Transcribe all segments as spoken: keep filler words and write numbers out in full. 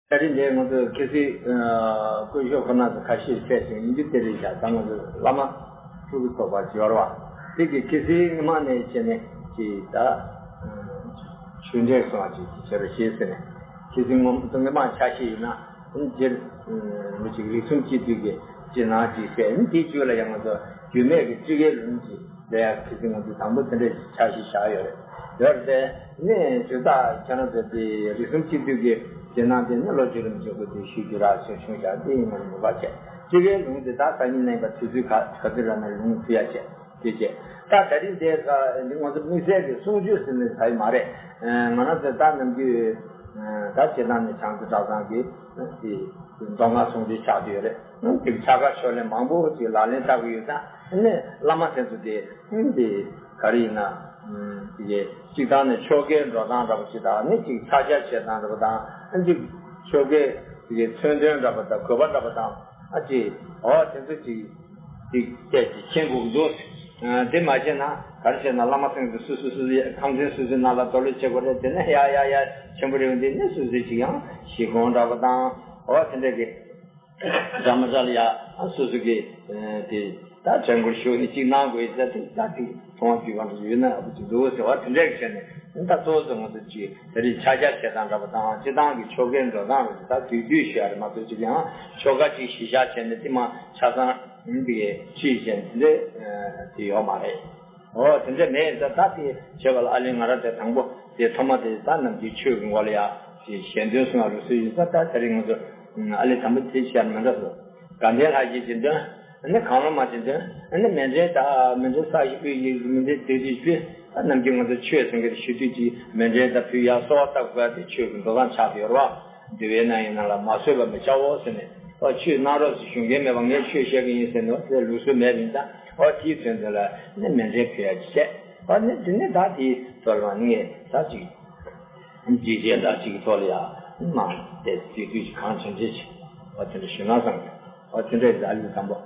ད་རིང་འདིར་ང་ཚོས་ཁ་སང་སྐུ་ཞབས་ཁོ་ན་ཚོ་ཁ་ཤས་ཕེབས་ཤིང་ཡིན་རྒྱུ་དེ་རེད་བཞག་ད་ང་ཚོ་བླ་མ་ཕྲུ་གུ་ཚོགས་པ་འབྱོར་བ་དེ་གི་ཁ་སང་སྔ་མ་ནས་བྱས་ནས་ཅིག་ད་ཆོས་འབྲེལ་སོང་བ་ཅིག་བྱེད་རོགས་ཞེས་ཟེར་ནས་ཁ་སང་སྔོན་སྔོན་མ་ཆ་ཤས་ཡིན་ན་རྗེ་མི་གཅིག་རིགས་གསུམ་སྤྱི་འཐུས་ཀྱི་རྗེས་གནང་ཅིག་བྱས་ནས་དེའི་རྒྱུད་ལ་ཡང་ང་ཚོ་རྒྱུད་སྨད་ཀྱི་སྤྲུལ་སྐལ་ལུང་ཅིག་ལས་ཡག་ཁྱེད་ཀྱི་ང་ཚོས་དང་པོ་དེ་འདྲའི་ཆ་ཞིག་བཞག་ཡོད་རེད། ཡོད་རེད་དེ། ནས་དུས་རྟག་ཁྱེད་རང་ཚོ་དེ་རིགས་གསུམ་སྤྱི་འཐུས་ཀྱི་རྗེས་གནང་དེ་ནི་བློ་བཅོས་རིན་པོ་ཆེ་སྐུ་དེ་ཞུ་རྒྱུ་རག་སོང་བྱུང་བཞག་དེ་ཡིན་ན་མི་འབའ་བྱས། སྤྱི་ཁའི་ལུང་དེ་དག་སང་ཉིན་གནངས་པ་དུས་ཚོད་ག་ག་ཚོད་རག་ན་ལུང་ཕུལ་ཡ་བྱས་དེ་བྱས། ད་ད་རིང་དེ་ག་འདི་ང་ཚོ་དམིགས་བསལ་གྱི་གསུང་ཆོས་ཟེར་ནས་ད་ཡི་མ་རེད། ང་རང་ཚོ་ད་ནམ་རྒྱུན་ད་བྱེད་སྟངས་ནི་བྱང་ཆུབ་གྲྭ་ཚང་གི་དེ་མདོ་སྔགས་ཟུང་འབྲེལ་ཆགས་བསྡད་ཡོད་རེད། དེ་ཕྱག་ཁ་ཤོར་ལེན་མང་པོ་ཅིག་ལག་ལེན་བསྟར་གྱི་ཡོད་ཙང་ནི་བླ་མ་དེ་ཚོ་དེ་དེ་ག་རེ་ཡིན་ན་དེ་གཅིག་དང་ནི་ཆོ་གའི་འགྲོ་སྟངས་འདྲ་པོ་ཅིག་དང་ནི་ཅིག་ཕྱག་རྒྱ་བྱེད་སྟངས་འདྲ་པོ་དང་ཅིག་ཆོ་གའི་དེ་མཚོན་དོན་འདྲ་པོ་དང་དགོས་པ་འདྲ་པོ་དང་ཨ་ཅིག་འོ་དེ་ཚོ་ཅིག་ཅིག་སྐད་ཅིག་མཁྱེན་དགོས་འདུག་དེ་མ་བྱས་ན་ག་རེ་བྱས་ན་བླ་མ་སེང་གེ་སུ་སུ་སུ་སུ་ཁང་ཚན་སུ་སུའི་ནང་ལ་གཏོར་བརླག་བྱེད་དགོས་རེད། དེ་ནས་ཡ་ཡ་ཡ་ཆེན་པོ་རེད། འདི་ནས་སུ་སུ་ཅིག་ཡང་ཤི་གོང་འདྲ་པོ་དང་འོ་དེ་འདྲ་གི་འདྲ་མི་འདྲ་ལ་ཡ་སུ་སུ་གི་དེ་ད་དྲན་སྐུལ་ཞུ་ནས་ཅིག་གནང་དགོས་ཡོད་ཙང་དེ་ད་དེ་མཐོང་བ་བརྒྱུད་པ་འདྲ་ཡོད་ན་ཨ་བུ་ཅིག་འདུག་ཟེར་བ་དེ་འདྲ་གི་བྱས་ནས་ད་གཙོ་བོ་ཚོ་ང་ཚོ་ཅིག་ད་རེས་ཕྱག་རྒྱ་བྱེད་སྟངས་འདྲ་པོ་དང་སྤྱི་བཏང་གི་ཆོ་གའི་འགྲོ་སྟངས་རེད། ད་དུས་དུས་ཞུ་ཡ་རེད་མ་གཏོགས་ཅིག་ཡང་ཆོ་ག་ཅིག་གཞི་བཞག་བྱས་ནས་དེ་མ་ཆ་ཚང་འདི་གའི་ཁྲིད་བཞིན་དེ་འདྲ་དེ་ཡོད་མ་རེད། འོ་དེ་འདྲ་མེད་ཙང་ད་དེ་བྱས་པ་ལ་ཨ་ལས་ང་རང་དེ་དང་པོ་དེ་ཐོག་མ་དེ་ད་ནམ་རྒྱུན་ཆོས་ཀྱི་ངོ་ལ་ཡ་དེ་ཞལ་འདོན་གསུང་བ་ལུགས་སྲོལ་ཡིན་ཙང་ད་དེ་རིང་ང་ཚོ་ཨ་ལས་དང་པོ་དེ་བྱས་ན་མི་འདྲ་སོང་། དགའ་ལྡན་ལྷ་བརྒྱའི་རྗེས་ཟློས། ནི་གང་བླ་མ་རྗེས་ཟློས། ནི་མཎྜལ་དང་མཎྜལ་ས་གཞི་ཕུལ་ཡིག་མཎྜལ་དེ་དུས་ཕུལ། ད་ནམ་རྒྱུན་ང་ཚོ་ཆོས་ཟེར་མཁན་དེ་ཞུ་དུས་ཀྱི་མཎྜལ་དང་ཕུལ་ཡག་གསོལ་བ་བཏབ་དགོས་ཡག་དེ་ཆོས་ཀྱི་འགྲོ་སྟངས་ཆགས་ཡོད་རེད་བ། འདུལ་བའི་ནང་ཡིན་ན་ལ་མ་བཟོད་པ་མི་བྱའོ་ཟེར་ནས་ཨོ་ཆོས་གནང་རོགས་ཟེར་ཞུ་མཁན་མེད་པ་ངས་ཆོས་བཤད་ཀྱི་ཡིན་ཟེར་ནས་ཨོ་དེ་ལུགས་སྲོལ་མེད་པ་ཡིན་ཙང་ཨོ་དེའི་དོན་དེ་ལ་ནི་མཎྜལ་ཕུལ་ཡག་ཅིག་བྱས་ཨོ་ནི་དེ་ནི་ད་དེའི་ཐོག་ལ་ངས་ད་ཅིག་རྒྱས་བཤད་འདྲ་ཅིག་གི་ཐོག་ལ་ཡང་མ་དེ་དུས་དུས་ཀྱི་གང་དྲན་དྲན་ཅིག་འོ་དེ་འདྲ་ཞུ་ན་བསམ་གི། འོ་དེ་འདྲ་ཡིན་ཙང་ཨ་ལི་དང་པོ་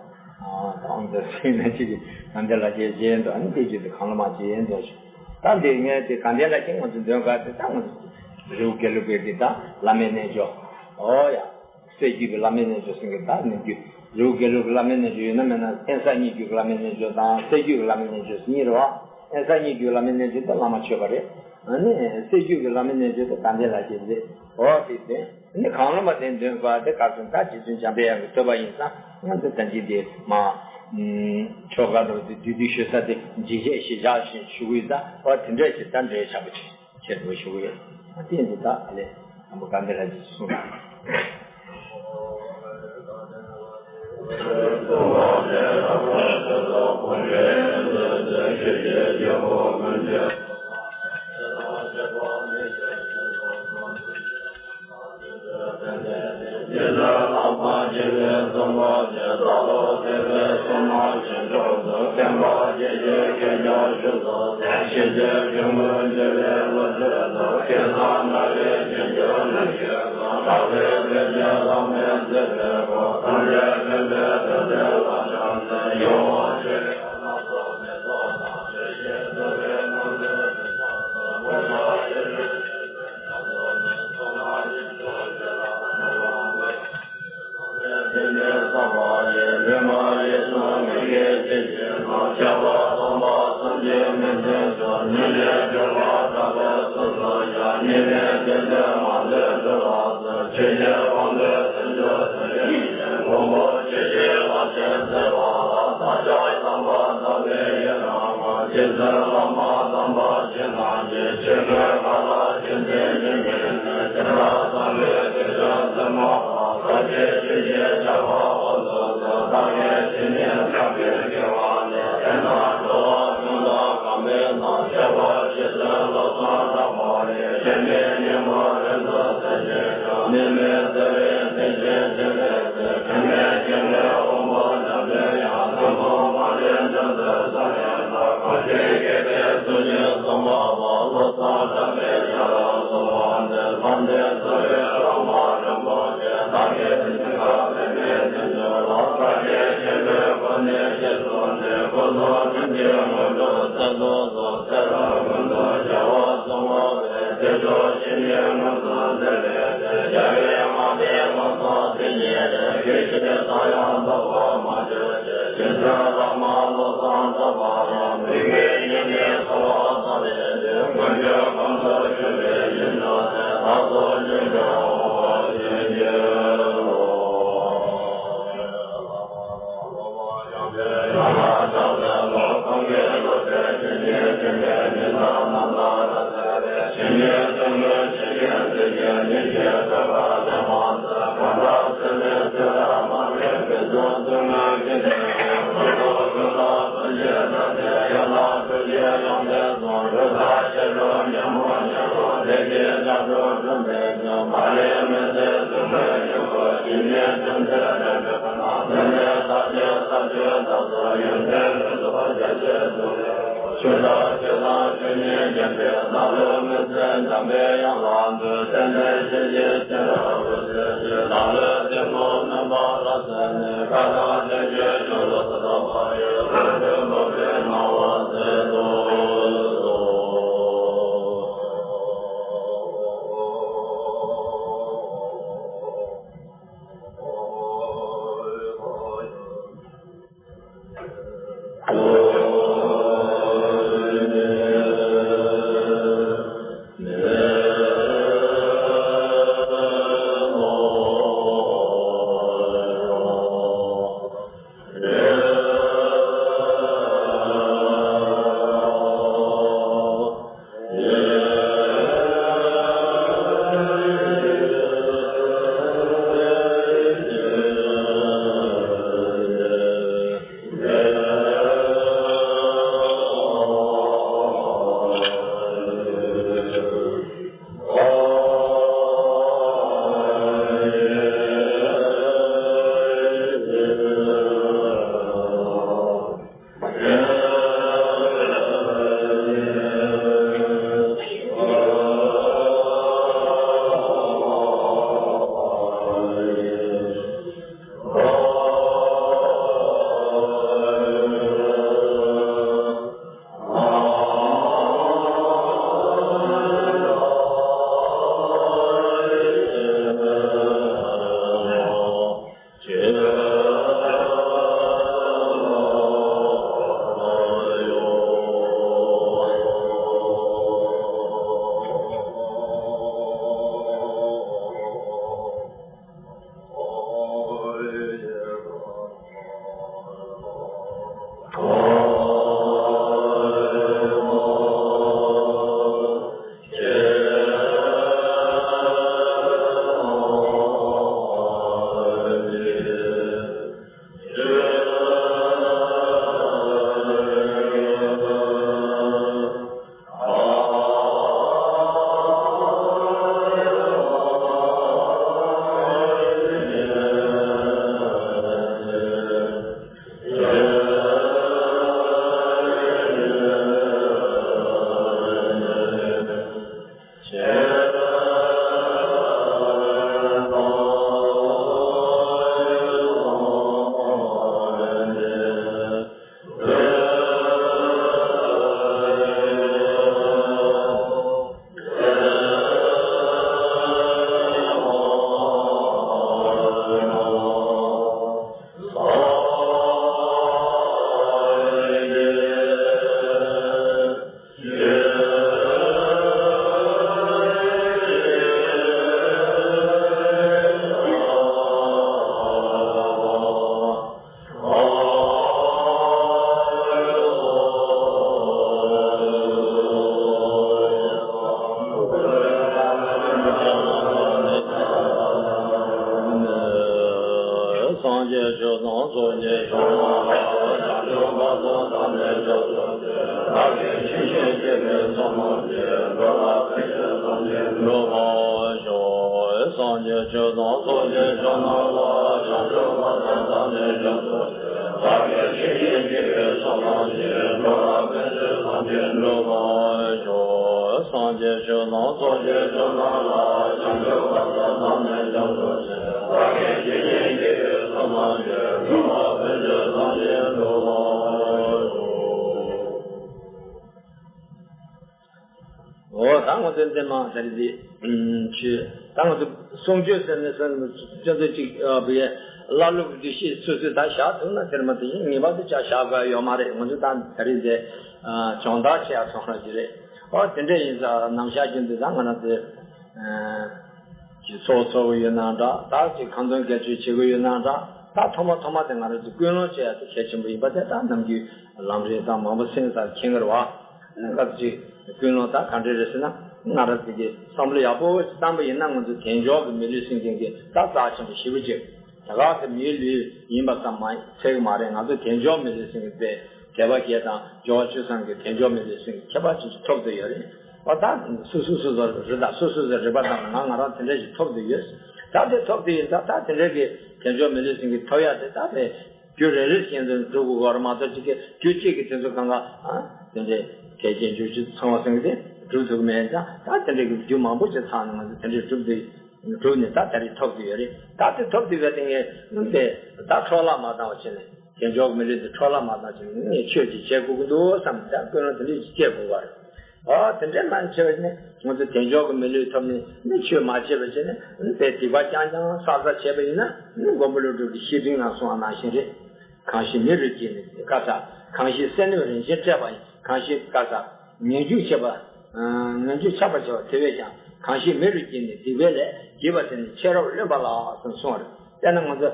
ཨ་དང་འདི་སེ་ན་ཅིག་གི་གང་དེ་ལ་རྒྱས་བཤད་འདྲ་ནི་དེ་རྒྱུ་དེ་གང་ལ་མ་བྱེད་འདྲ་ཞུ། ད་འདི་ངས་དེ་གང་དེ་ལ་ཅིག་ང་ཚོ་འདོན་ག་དེ་ད་ང་ཚོ་རི་བོ་དགེ་ལུགས་པའི་དེ་ད་བླ་མའི་རྣལ་འབྱོར། འོ་ཡ། སྲས་བརྒྱུད་ཀྱི་བླ་མའི་རྣལ་འབྱོར་ཟེར་མཁན་ད་ནི་རྒྱུད་རི་བོ་དགེ་ལུགས་ཀྱི་བླ་མའི་རྣལ་འབྱོར་ཡོད་ན་མེད་ན་ཨེ་གསར་རྙིང་བརྒྱུད་ཀྱི་བླ་མའི་རྣལ་འབྱོར་དང་སྲས་བརྒྱུད་ཀྱི་བླ་མའི་རྣལ་འབྱོར་ཟེར་གཉིས་རེད་བ། ཨེ་གསར་རྙིང་བརྒྱུད་ཀྱི་བླ་མའི་རྣལ་འབྱོར་དེ་བླ་མ་མཆོད་པ་རེད། ཨ་ནི་སྲས་བརྒྱུད་ཀྱི་བླ་མའི་རྣལ་འབྱོར་དེ་དགའ་ལྡན་ལྷ་བརྒྱའི་རེད། འོ་དེ་དེ་ནི་གང་བླ་མ་དེ་འདོན་དགོས་དེ་ག་ཚོད་ད་རྗེ་བཙུན་འཇམ་པའི་དབྱངས་ཀྱི་བསྟོད་པ་ཡིན་ཙང་ང་ཚོ་ད་ཅི་དེ་མ་ཆོ་ག་འགྲོ་དེ་དུས་དུས་ཞུ་ས་དེ་འཇིགས་བྱེད་ཞེས་བཞག་བཞིན་ཞུ་གི་ཡིན་ཙང་འོ་དེ་འདྲ་ཞིག་ད་འདྲའི་ཆགས་པ་ཆེ། ཆེད་དུ་ཞུ་གི་ཡོད། ཨ་དེ་འདི་དག་ཨ་ལས་དང་པོ་དགའ་ལྡན་ལྷ་རྗེས་གསུངས། སངས་རྒྱས་ཆོས་དང་ཚོགས་ཀྱི་མཆོག་རྣམས་ལ། བྱང་ཆུབ་བར་དུ་བདག་ནི་སྐྱབས་སུ་མཆི། བདག་གིས་ཆོས་བཤད་བགྱིས་པའི་བསོད་ནམས་ཀྱིས། འགྲོ་ལ་ཕན་ཕྱིར་བསམ་གྱིས་འགྲུབ་པར་ཤོག་སངས་རྒྱས་ཆོས་དང་ཚོགས་ཀྱི་མཆོག་རྣམས་ལ། བྱང་ཆུབ་བར་དུ་བདག་ནི་སྐྱབས་སུ་མཆི། བདག་གིས་ཆོས་བཤད་བགྱིས་པའི་བསོད་ནམས་ཀྱིས། འགྲོ་ལ་ཕན་ཕྱིར་བསམ་གྱིས་འགྲུབ་པར་ཤོག་སངས་རྒྱས་ཆོས་དང་ཚོགས་ཀྱི་མཆོག་རྣམས་ལ། བྱང་ཆུབ་བར་དུ་བདག་ནི་སྐྱབས་སུ་མཆི། བདག་གིས་ཆོས་བཤད་བགྱིས་པའི་བསོད་ནམས་ཀྱིས། འགྲོ་ལ་ཕན་ཕྱིར་བསམ་གྱིས་འགྲུབ་པར་ཤོག་འོ་ད་ང་ཚོའི་འདི་ནང་ད་རེས་འདི་ཆོས་ད་ང་ཚོ། གསུང་ཆོས་ཟེར་ནས་ཟེར་ནས་ཁྱོད་ཚོ་ཅིག་བི་བླ་ལུག་འདུ་ཤེས་སོ་སོས་ད་བཞག་ཐུབ་ན་དེར་མ་དེ་ཡིན། ངེས་པར་དུ་ཅག་བཞག་དགོས་ཡོད་མ་རེད། ང་ཚོ་ད་ད་རིང་དེ་སྦྱོང་བརྡར་བྱེད་ཡག་སོང་ར་ཅིག་རེད། ཨོ་དེ་འདྲ་ཡིན་ཙང་ནམ་ཞག་རྒྱུན་དུ་ད་ང་རང་ཚོས་ཅིག་ཚོགས་ཚོགས་ཀྱི་ཡོད་ན་འདྲ། ད་ཅིག་ཁ་འདོན་སྐད་ཆ་བྱེད་ཀྱི་ཡོད་ན་འདྲ། ད་ཐོག་མ་ཐོག་མ་དེ་ང་རང་ཚོས་ཀུན་སློང་བྱེད་ཡག་དེ་གལ་ཆེན་པོ་ཡིན་པ་དེ་ད་ནམ་རྒྱུན་ལམ་རིམ་དང་མང་པོ་གསན་ས་མཁྱེན་གྱི་རེད་བ། སྐབས་ཅིག་ཀུན་སློང་ད་ག་འདྲ་རེད་ཟེར་ན། ང་རང་ཚོ་གི་བསམ་བློ་ཡག་པོ་ཞིག་བཏང་པ་ཡིན་ན། ང་ཚོ་དལ་འབྱོར་གྱི་མི་ལུས་ཟིན་མཁན་གྱི་ད་རྩ་ཆེན་པོ་ཞེ་པོ་ཅིག་དེ་ག་ཚོད་མིའི་ལུས་ཡིན་པ་ཙམ་མ་ཚད་ཀྱི་མ་རེད། ང་ཚོ་དལ་འབྱོར་མི་ལུས་ཟིན་མཁན་དེ་དད་པ་བརྒྱད་དང་སྦྱོར་བ་བཅུ་ཚང་གི་དལ་འབྱོར་མི་ལུས་ཟིན་མཁན་ཁྱད་པར་ཅན་ཅིག་ཐོབ་བསྡད་ཡོད་རེད། ཨོ་ད་སོ་སོ་སོ་སོ་རེད། ད་སོ་སོ་སོ་རེད་པ་དང་ང་ང་རང་དེ་འདྲ་ཞིག་ཐོབ་བསྡད་ཡོད། ད་དེ་ཐོབ་བསྡད་ཡོད་ཙང་ད་དེ་འདྲ་གི་དལ་འབྱོར་མི་ལུས་ཟིན་མཁན་ཐོབ་ཡག་དེ་ད་དེ། རྒྱུ་རེ་རེ་བཞིན་དུ་འགྲུབ་དགོས་པ་རེད་མ་གཏོགས། གཅིག་གིས་རྒྱུ་གཅིག་གིས་དེ་ཚོ་གང་ག་ཨ་དེ་འདྲའི་གལ་ཆེན་འཇུག་ཆུ་ཚང་བ་ཟེར་མཁན་དེ་འགྲུབ་ཐུབ་ཀྱི་མེད་ཙང་། ད་དེ་འདྲའི་གི་རྒྱུ་མང་པོ་ཞིག་ཚང་ནས་ང་ཚོ་དེ་འདྲའི་འགྲུབ་དེ་འགྲུབ་ནས་ད་ད་རེས་ཐོབ་དེ་ཡོད་རེད། ད་དེ་ཐོབ་དེ་བས་དེ་ངས་དེ་ད་འཕྲོ་བརླག་མ་བཏང་བ་བྱས་ནས། དལ་འབྱོར་མི་ལུས་དེ་འཕྲོ་བརླག་མ་བཏང་བྱས་ནས་ངས་ཆོས་ཅིག་བྱེད་དགོས་ཀྱི་འདུག་བསམ་ནས་ད་ཀུན་སློང་དེ་འདྲ་ཞིག་སྐྱེ་དགོས་པ་རེད། ཨ་དེ་འདྲའི་མ་བྱས་པ་ནི་ང་ཚོ་དལ་འབྱོར་གྱི་མི་ལུས་ཐོབ་ནས་ནི་ཆོས་མ་བྱས་པ་བྱས་ནས་ནི་དཔེ་སྡིག་པ་རྐྱང་རྐྱང་བསགས་བསགས་བྱས་པ་ཡིན་ན་ནི་མགོན་པོ་ཀླུ་སྒྲུབ་ཀྱི་བཤེས་སྤྲིང་ནང་གསུངས་པ་ནང་བཞིན་རེད། གང་ཞིག་མི་རུ་སྐྱེས་ནས་དཀའ་ས། གང་ཞིག་བསོད་ནམས་རིན་ཆེན་སྤྲད་པ་ཡིན། གང་ཞིག་དཀའ་ས། ངན་སྐྱུགས་བྱས་པ། ངན་སྐྱུགས་ཆགས་པར་བྱ་བ་དེ་བས་ཀྱང་། གང་ཞིག་མི་རུ་སྐྱེས་ནས་སྡིག་པའི་ལས་བགྱིས་པ་དེ་ནི་ཆེས་རབ་བླུན་པ་ལགས་སམ་གསུངས་པ་རེད། དཔེར་ན་ང་ཚོ་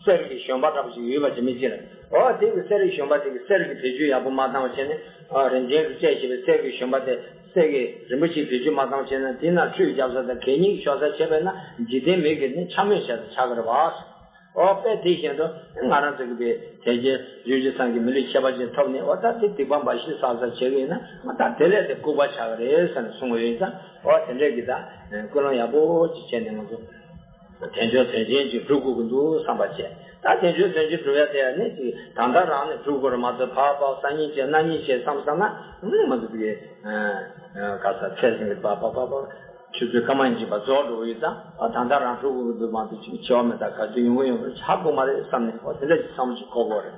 གསེར་གྱི་བཞོན་པ་འདྲ་པོ་ཞིག་ཡོད་པ་ཅིག་མི་གཅིག་ལ། ཨོ་དེ་གི་གསེར་གྱི་བཞོན་པ་དེ་གི་གསེར་གྱི་བེད་སྤྱོད་ཡག་པོ་མ་བཏང་བ་བྱས་ནས། ཨོ་རིན་ཆེན་གྱིས་སྤྲད་བཞིན་པའི་གསེར་གྱི་བཞོན་པ་དེ་གསེར་གྱི་རིན་པོ་ཆེ་བེད་སྤྱོད་མ་བཏང་བ་བྱས་ན་དེ་ན་ཁྲུས་རྒྱབ་ས་དང་གད་སྙིགས་ཤོར་ས་བྱས་པས་ན་འཇིག་རྟེན་མི་གིས་ནི་འཕྱ་སྨོད་བྱས་ས་ཆགས་ཀྱི་རེད་བ། ཨོ་དཔེ་དེ་བཞིན་དུ་ང་རང་ཚོ་གི་དཔེ་དལ་འབྱོར་ཡུལ་གྱི་སང་གི་མི་ལུས་ཁྱད་པར་ཅན་ཐོབ་ནས། ཨོ་ད་དེ་སྡིག་པ་འབའ་ཞིག་བསགས་བསགས་བྱས་ཀྱི་ཡིན་ན་ང་ད་དེ་ལས་དེ་ལྐུགས་པ་ཆགས་ཀྱི་རེད་ཟེར་ནས་གསུང་གི་ཡོད་ཙང་། ཨོ་དེ་འདྲས་ཀྱི་ད་ཀུན་སློང་ཡག་པོ་ཅིག་བྱས་ནས་ང་ཚོ། དལ་འབྱོར་དོན་ཆེན་ཅིག་སྒྲུབ་དགོས་ཀྱི་འདུག་བསམ་པ་བྱས། ད་དལ་འབྱོར་དོན་ཆེན་སྒྲུབ་ཡ་དེ་ནི་ཅིག་ད་ལྟ་རང་ནས་སྒྲུབ་དགོས་རེད་མ་གཏོགས། ཕར་ཕར་སང་ཉིན་བྱས་གནངས་ཉིན་བྱས་བསམ་བསམ་ན་ང་ཚོ་དེ་ག་ས་ཚེ་ཟིན་གྱི་པ་པ་པ་པ་ཆུ་ཚོད་སྐར་མ་གཉིས་པ་རྫོགས་འགྲོ་གི་ཡོད་ཙང་། ཨ་ད་ལྟ་རང་སྒྲུབ་དགོས་ཀྱི་འདུག་མ་གཏོགས་ཅིག་བྱེད་པ་མེད། ད་ག་དུས་ཡོང་གི་ཡོང་གི་ཧ་གོ་མ་རེད་བསམ་ནས། ཨོ་དེ་འདྲ་ཅིག་བསམ་བློ་ཅིག་འཁོར་དགོས་རེད།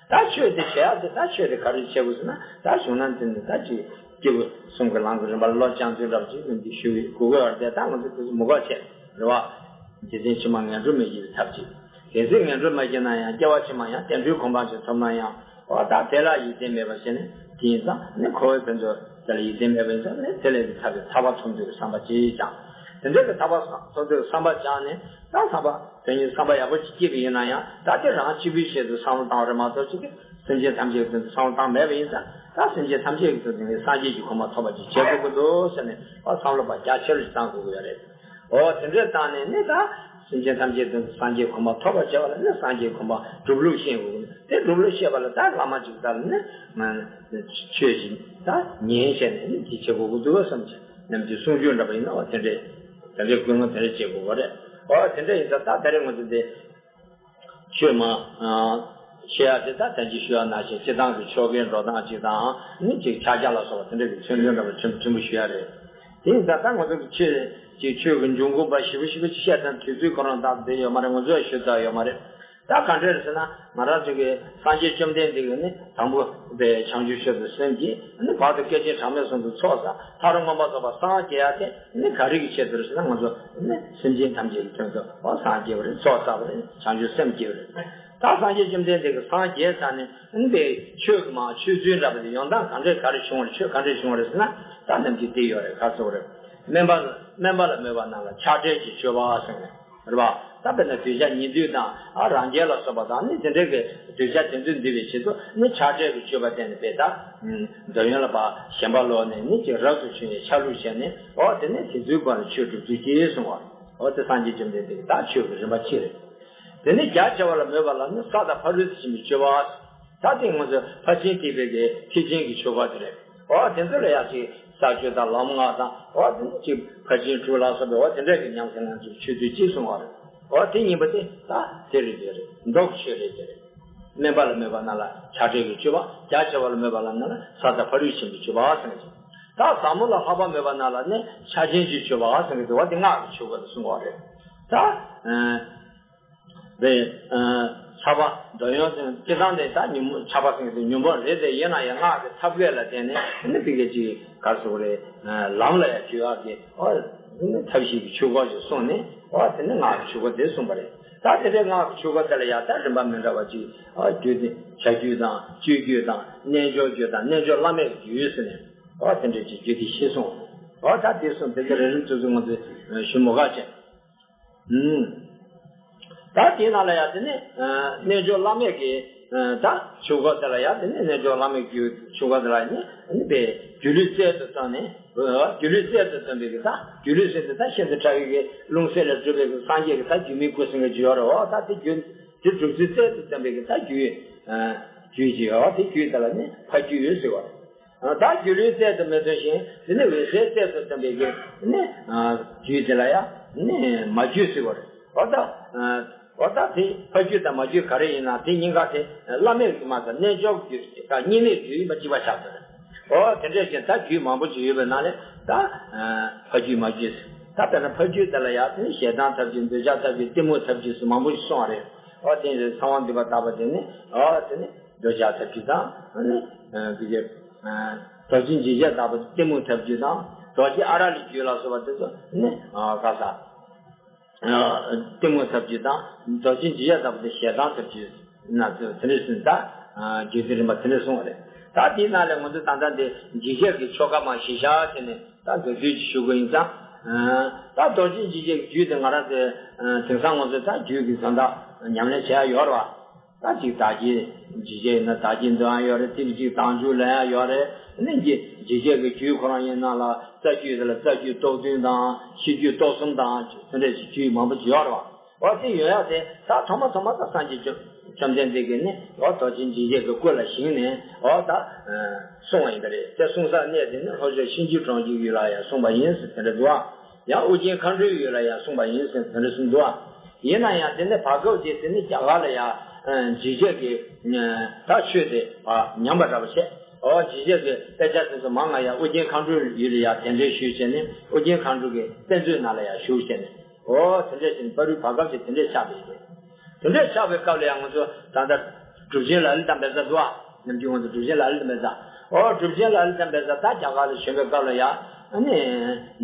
ད་ཆོས་དེ་བྱེད་ཡག་དེ་ད་ཆོས་དེ་ག་རེ་བྱེད་དགོས་ཟེར་ན། ད་གཞུང་ན་འདི་ནི་ད་ཅིག་སྐྱེས་བུ་གསུམ་གྱི་ལམ་གྱི་རིམ་པ་ལ་བློ་སྦྱང་ཚུལ་འདྲ་པོ་ཅིག་ནི་འདི་ཞུ་གི་དགོས་ཀྱི་ཡོད་རེད་དེ། ད་ང་ཚོ་དེ་ཚོ་མི་དགོས་བྱས་རེད་བ། རྗེ་བཙུན་ཕྱི་མ་ངན་འགྲོར་མི་སྐྱེ་བའི་ཐབས་ཅིག་དེ་ཚོས་ངན་འགྲོར་མ་སྐྱེས་ན་ཡང་སྐྱེ་བ་ཕྱི་མ་ཡང་བསྟན་འགྲོའི་གོ་འཕང་ཅིག་ཐོབ་ན་ཡང་། ཨོ་ད་དེ་ལ་ཡིད་བརྟན་མེད་པ་བྱས་ནས་དེ་ཡིན་ཙང་ནི་ཁོ་བོའི་ཕན་ཚུན་དེ་ལ་ཡིད་བརྟན་མེད་པ་ཡིན་ཙང་ནི་དེ་ལས་ཀྱི་ཐར་པའི་ཐར་པ་ཐོབ་འདོད་ཀྱི་བསམ་པ་ཅིག་བཅངས། དེ་འདྲ་གི་ཐར་པ་ཐོབ་འདོད་ཀྱི་བསམ་པ་བཅངས་ནས། ད་ཐར་པ་དོན་གཉེར་བསམ་པ་ཡག་པོ་ཅིག་སྐྱེས་པ་ཡིན་ན་ཡང་། ད་དེ་རང་གཅིག་པུའི་ཆེད་དུ་བསམ་བློ་བཏང་བ་རེད་མ་གཏོགས། ཅིག་གི་སེམས་ཅན་ཐམས་ཅད་ཀྱི་དོན་དུ་བསམ་བློ་བཏང་མེད་པ་ཡིན་ཙང་། ད་སེམས་ཅན་ཐམས་ཅད་ཀྱི་དོན་དུ་ངས་སངས་རྒྱས་ཀྱི་གོ་འཕང་ཐོབ་པ་ཅིག་བྱེད་དགོས་ཀྱི་འདུག་ཟེར་ནས། ཨོ་བསམ་བློ་པ་རྒྱ་ཆེ་རུ་ཞིག་བཏང་དགོས་ཀྱི་ཡོད་རེད། ཨོ་དེ་འདྲ་བཏང་ནས་ནི་ད་སེམས་ཅན་ཐམས་ཅད་དོན་དུ་སངས་རྒྱས་གོ་འཕང་ཐོབ་པར་བྱ་བ་ལ་ནི་སངས་རྒྱས་གོ་འཕང་སྒྲུབ་ལུགས་ཤེས་དགོས་ཀྱི་འདུག་དེ་སྒྲུབ་ལུགས་ཤེས་པ་ལ་ད་བླ་མ་ཅིག་ད་ལ་ནི་ཆོས་ཤིག་ད་ཉན་བྱས་ནས་ནི་དེ་བྱེད་དགོས་ཀྱི་འདུག་བསམ་བྱས། ནམ་རྒྱུན་གསུང་ཆོས་འདྲ་པོ་ཡིན་ན། འོ་དེ་འདྲས་དེ་འདྲས་ཀུན་སློང་དེ་འདྲས་བྱེད་དགོས་པ་རེད། ཨོ་དེ་འདྲས་ཡིན་ཙང་ད་ད་རེས་ང་ཚོ་འདི་ཆོས་མ་བཤད་ཡ་དེ་ད་ད་གིན་ཞུ་ཡ་ནང་བཞིན་སྤྱིར་བཏང་གི་ཆོ་གའི་འགྲོ་སྟངས་ཅིག་དང་། ནི་ཅིག་ཕྱག་རྒྱ་ལ་སོགས་པ་དེ་འདྲས་ཀྱི་མཚོན་དོན་འདྲ་པོ་ཕྲན་བུ་ཕྲན་བུ་ཞུ་ཡ་རེད། དེ་ཡིན་ཙང་ད་ང་ཚོ་གི་ཆོས་ཅིག་ཆོས་ཀྱི་འབྱུང་ཁུངས་པ་ཞེ་པོ་ཞེ་པོ་ཅིག་བཤད་ཙང་དུས་ཚོད་ཁོ་རང་ད་བསྡད་ཡོད་མ་རེད། ང་ཚོས་ཞུ་ཐུབ་ཡོད་མ་རེད། ད་ག་འདྲ་རེད་ཟེར་ན། ང་རང་ཚོ་གི་སངས་རྒྱས་བཅོམ་ལྡན་འདས་ཀྱིས་ནི་དང་པོ་པའི་བྱང་ཆུབ་མཆོག་ཏུ་སེམས་བསྐྱེད། ནི་བར་དུ་སྐད་ཅིག་གྲངས་མེད་གསུམ་དུ་ཚོགས་བསགས། མཐར་མངོན་པར་རྫོགས་པར་སངས་རྒྱས་ཡ་དེ་ནི་ག་རེ་གི་ཆེད་དུ་རེད་ཟེར་ན། ང་ཚོ་ནི་སེམས་ཅན་ཐམས་ཅད་ཀྱི་དོན་དུ་འོ་སངས་རྒྱས་པ་རེད། ཚོགས་བསགས་པ་རེད། བྱང་ཆུབ་སེམས་བསྐྱེད་པ་རེད། ད་སངས་རྒྱས་བཅོམ་ལྡན་འདས་ཀྱིས་སངས་རྒྱས་ཚར་ནས་ནི་པའི་ཆོས་ཀྱི་མ་ཆོས་ཚུལ་འདྲ་པོ་དེ་ཡོང་སྟངས་ག་འདྲས་ག་རེ་བྱུང་བ་རེད། ཆོས་ག་འདྲས་བྱུང་བ་རེད་ཟེར་ན། ད་ནམ་རྒྱུན་དེ་ཡོད་རེད། ག་ཟེར་བ་རེད། སྨན་པ་སྨན་པ་ལ་མོས་པ་རྣམས་ལ་ཆགས་བྲལ་གྱི་སྤྱོད་པ་ཟེར་ནས། རེད་པ། ད་དཔེར་ན་གདུལ་བྱ་ཉན་ཐོས་དང་། ཨ་རང་རྒྱལ་ལ་སོགས་པ་དང་། ནི་དེ་འདྲའི་གི་གདུལ་བྱ་དེ་ཚོ་འདུལ་བའི་ཆེད་དུ་ནི་ཆགས་བྲལ་གྱི་སྤྱོད་པ་བསྟན་ནས་པས། ད་འདོད་ཡོན་ལ་ཕར་ཞེན་པ་ལོག་ནས་ནི་ཅིག་རབ་ཏུ་བྱུང་བའི་ཆ་ལུགས་བྱས་ནས། འོ་དེ་ནས་དེ་ཚོའི་སྒོ་ནས་ཆོས་སྒྲུབ་ཚུལ་གྱིས་གསུངས་པ། འོ་དེ་སངས་རྒྱས་བཅོམ་ལྡན་འདས་ཀྱི་ད་ཆོས་ཀྱི་རིམ་པ་གཅིག་རེད། དེ་ནས་རྒྱ་ཆེ་བ་ལ་མོས་པ་ལ་ནི་ས་དང་ཕ་རོལ་ཏུ་ཕྱིན་པའི་སྤྱོད་པ། ད་དེ་ང་ཚོ་ཕར་ཕྱིན་ཐེག་པའི་གི་ཐེག་ཆེན་གྱི་ཆོས་སྐོར་དེ་རེད། འོ་དེ་ཚོ་ལ་ཡང་ཅིག་ས་བཅུ་དང་ལམ་ལྔ་དང་། འོ་དེ་ནི་ཅིག་ཕར་ཕྱིན་དྲུག་ལ་སོགས་པའི་འོ་དེ་འདྲ་གི་ཉམས་སུ་ལེན་ཚུལ་ཆོས་ཚུལ་གཅིག་གསུངས་པ་རེད། འོ་དེ་གཉིས་པ་དེ་ད་དེ་རེད། དེ་རེད། མདོ་གི་ཆོས་རེད། དེ་རེད། སྨན་པ་ལ་མོས་པ་རྣམས་ལ་ཆགས་བྲལ་གྱི་སྤྱོད་པ། རྒྱ་ཆེ་བ་ལ་མོས་པ་རྣམས་ལ་ས་དང་ཕ་རོལ་ཕྱིན་པའི་སྤྱོད་པ་ཟེར་གྱི། ད་ཟབ་མོ་ལ་ལྷག་པར་མོས་པ་རྣམས་ལ་ནི་ཕྱག་ཆེན་གྱི་སྤྱོད་པ་ཟེར་གྱི་འདུག་པ། དེ་སྔགས་ཀྱི་ཆོས་སྐོར་དུ་གསུངས་པ་རེད། ད། རེད། ཚ་བ་འདོད་ཡོན་ཟེར་སྤྱིར་བཏང་དེ་ད་ཉོན་མོངས་ཆགས་པ་ཟེར་མཁན་དེ་ཉོན་མོངས་རེད་དེ། ཡིན་ན་ཡང་སྔགས་ཀྱི་ཐབས་མཁས་ལ་བརྟེན་ནས་ནི་དེ་གའི་ཅིག་ག་རེ་ཟེར་དགོས་རེད། ལམ་ལ་ཡང་བཅོས་ཡག་གི་འོ་ཐབས་ཤེས་ཀྱི་ཆོས་སྐོར་ཞིག་གསུངས་ནས། འོ་དེ་ནི་སྔགས་ཀྱི་ཆོས་སྐོར་དེ་གསུངས་པ་རེད། ད་དེ་འདྲའི་སྔགས་ཀྱི་ཆོས་སྐོར་དེ་ལ་ཡང་ད་རིམ་པ་མི་འདྲ་བ་ཅིག་ཨ་རྒྱུད་དེ་བྱ་རྒྱུད་དང་སྤྱོད་རྒྱུད་དང་རྣལ་འབྱོར་རྒྱུད་དང་རྣལ་འབྱོར་བླ་མེད་ཀྱི་རྒྱུད་ཟེར་ནས། འོ་དེ་འདྲ་ཅིག་རྒྱུད་དེ་ཤེས་སོང་། འོ་ད་དེ་གསུངས་དེ་ཚོ་རེ་རེ་ཚུར་ཚུར་ང་ཚོས་ཞུ་མོ་ག་བྱས། ཨུམ། ད་དེའི་ནང་ལ་ཡང་དེ་ནི་རྣལ་འབྱོར་བླ་མེད་ཀྱི་ད་ཆོས་སྐོར་དེ་ལ་ཡང་དེ་ནི་རྣལ་འབྱོར་བླ་མེད་ཀྱི་ཆོས་སྐོར་དེ་ལ་ནི་ནི་པའི་སྒྱུ་ལུས་རྩལ་དུ་བཏོན་ནས། སྒྱུ་ལུས་རྩལ་དུ་བཏོན་པའི་གི་ད་སྒྱུ་ལུས་ཟེར་དེ་ད་ཤིན་ཏུ་ཕྲ་བའི་གི་རླུང་གསལ་ལས་གྲུབ་པའི་གི་སངས་རྒྱས་ཀྱི་ད་སྒྱུ་མའི་སྐུ་ཟེར་གི་བརྗོད་རེད། འོ་ད་དེ་སྒྱུ་དེ་སྒྲུབ་ཚུལ་རྩལ་དུ་བཏོན་པའི་གི་ད་རྒྱུད་རྒྱུད་ཅིག་འོ་དེ་རྒྱུད་དེ་ལ་ནི་ཕ་རྒྱུད་ཟེར་བ་རེད། ད་སྒྱུ་ལུས་རྩལ་དུ་མི་བཏོན་ཞིང་དེ་ནི་འོད་གསལ་རྩལ་དུ་བཏོན་པའི་གི་ནི་རྒྱུད་དེ་ལ་ཡང་ནི་མ་རྒྱུད་ཟེར་བ་རེད། འོ་ད། འོ་ད་དེ་ཕ་རྒྱུད་དང་མ་རྒྱུད་ག་རེ་ཡིན་ན་དེ་གཉིས་ཀ་དེ་བླ་མེད་ཀྱི་མ་ཟད་རྣལ་འབྱོར་རྒྱུད་དང་གཉིས་མེད་རྒྱུད་ཡིན་པ་གཅིག་པ་ཆགས་ཚར། འོ་དེ་འདྲ་བཞིན་ད་རྒྱུད་མང་པོ་ཅིག་ཡོད་པའི་ནང་ལས་ད་ཕ་རྒྱུད་མ་རྒྱུད་ཟེར། ད་དཔེར་ན་ཕ་རྒྱུད་དེ་ལ་ཡང་དེ་ནི་ཞེ་སྡང་ཐབས་རྒྱུད་འདོད་ཆགས་ཐབས་རྒྱུད་གཏི་མུག་ཐབས་རྒྱུད་ཟེར་མང་པོ་ཞིག་གསུངས་པ་རེད། འོ་དེ་ཚེ་ཚངས་པ་འདུས་པ་དག་པ་དེ་ནི་འོ་དེ་ནི་འདོད་ཆགས་ཐབས་རྒྱུད་དང་ནི་དེ་རྡོ་རྗེ་འཇིགས་བྱེད་དག་པ་གཏི་མུག་ཐབས་རྒྱུད་དང་རྡོ་རྗེ་ཨ་ར་ལའི་རྒྱུད་ལ་སོགས་པ་དེ་ཚོ་ནི་ག་ས། གཏི་མུག་ཐབས་རྒྱུད་དང་རྡོ་རྗེ་འཇིགས་བྱེད་དག་པ་དེ་ཞེ་སྡང་ཐབས་རྒྱུད་ན་དེ་འདྲ་ཟིན་ད་རྒྱུད་སྡེ་རིམ་པ་དེ་འདྲ་གསུངས་པ་རེད། ད་དེའི་ནང་ལས་ང་ཚོ་ད་ལྟ་འདི་འཇིགས་བྱེད་ཀྱི་ཆོ་ག་མ་གཞི་བཞག་བྱས་ནས་ད་མདོར་བསྡུས་ཀྱི་ཞུ་དགོས་ཡིན་ཙང་། ད་རྡོ་རྗེ་འཇིགས་བྱེད་ཀྱི་རྒྱུད་དེ་ང་རང་ཚོས་དེང་སང་ང་ཚོས་ད་རྒྱུད་ཀྱི་དོན་དག་ཉམས་ལེན་བྱེད་ཡ་ཡོད་རེད་བ། ད་ཅིག་བདག་བསྐྱེད་འཇིགས་བྱེད་ཡིན་ན་བདག་བསྐྱེད་འདོན་ཡ་ཡོད་རེད། དེ་གཅིག་དལ་འབྱོར་ལེན་ཡ་ཡོད་རེད། ནི་འཇིགས་འཇིགས་བྱེད་ཀྱི་རྒྱུད་ཁོ་རང་ཡིན་ན་ལ་རྩ་རྒྱུད་དེ་ལ་རྩ་རྒྱུད་སྟོབས་བདུན་དང་ཤེས་རྒྱུད་སྟོབས་གསུམ་དང་དེ་འདྲ་ཞིག་རྒྱུད་མང་པོ་ཅིག་ཡོད་རེད་བ། འོ་དེ་ཡོད་ཡ་དེ་ད་ཐོག་མ་ཐོག་མ་ད་སངས་རྒྱས་བཅོམ་བཅོམ་ལྡན་འདས་ཀྱིས་ནི་འོ་རྡོ་རྗེ་འཇིགས་བྱེད་ཀྱི་སྐུ་ལ་བཞེངས་ནས་འོ་ད་གསུངས་པ་ཡིན་པ་རེད། དེ་གསུང་ས་གནས་དེ་ནི་ལྷོ་ཕྱོགས་གཤིན་རྗེ་གྲོང་ཁྱེར་ཡུལ་ལ་ཡང་གསུངས་པ་ཡིན་ཟེར་དེ་འདྲ་འདུག་ཨ། ཡང་ཨོ་རྒྱན་མཁའ་འགྲོའི་ཡུལ་ལ་ཡང་གསུངས་པ་ཡིན་ཟེར་དེ་འདྲ་གསུངས་འདུག་ཨ། ཡིན་ན་ཡང་དེ་ནི་བར་སྐབས་ཀྱི་དེ་ནི་རྒྱ་གར་ལ་ཡང་འཇིགས་བྱེད་ཀྱི་ད་ཆོས་དེ་ཉམས་པ་འདྲ་པོ་བྱས། འོ་འཇིགས་བྱེད་ཀྱི་དཔེ་ཆ་དེ་ཚོ་མང་ང་ཡང་ཨོ་རྒྱན་མཁའ་འགྲོའི་ཡུལ་ལ་ཡང་གདན་འདྲེན་ཞུས་བྱས་ནས་ཨོ་རྒྱན་མཁའ་འགྲོ་གི་དཔེ་མཛོད་ནང་ལ་ཡང་བཞུགས་བྱས་ནས། འོ་དེ་འདྲ་བྱས་ནས་བར་དུ་བར་སྐབས་ཀྱི་དེ་འདྲ་ཆགས་པ་ཡིན་པས། དེ་འདྲ་ཆགས་པའི་སྐབས་ལ་ཡང་ང་ཚོ་ད་ལྟ་གྲུབ་ཆེན་ལ་ལི་ཏམ་བེ་ས་འདུག་ཨ། ནམ་རྒྱུན་ང་ཚོ་གྲུབ་ཆེན་ལ་ལི་ཏམ་བེ་ས། འོ་གྲུབ་ཆེན་ལ་ལི་ཏམ་བེ་ས་ད་རྒྱ་གར་ལ་བྱོན་པའི་སྐབས་ལ་ཡང་ཨ་ནི་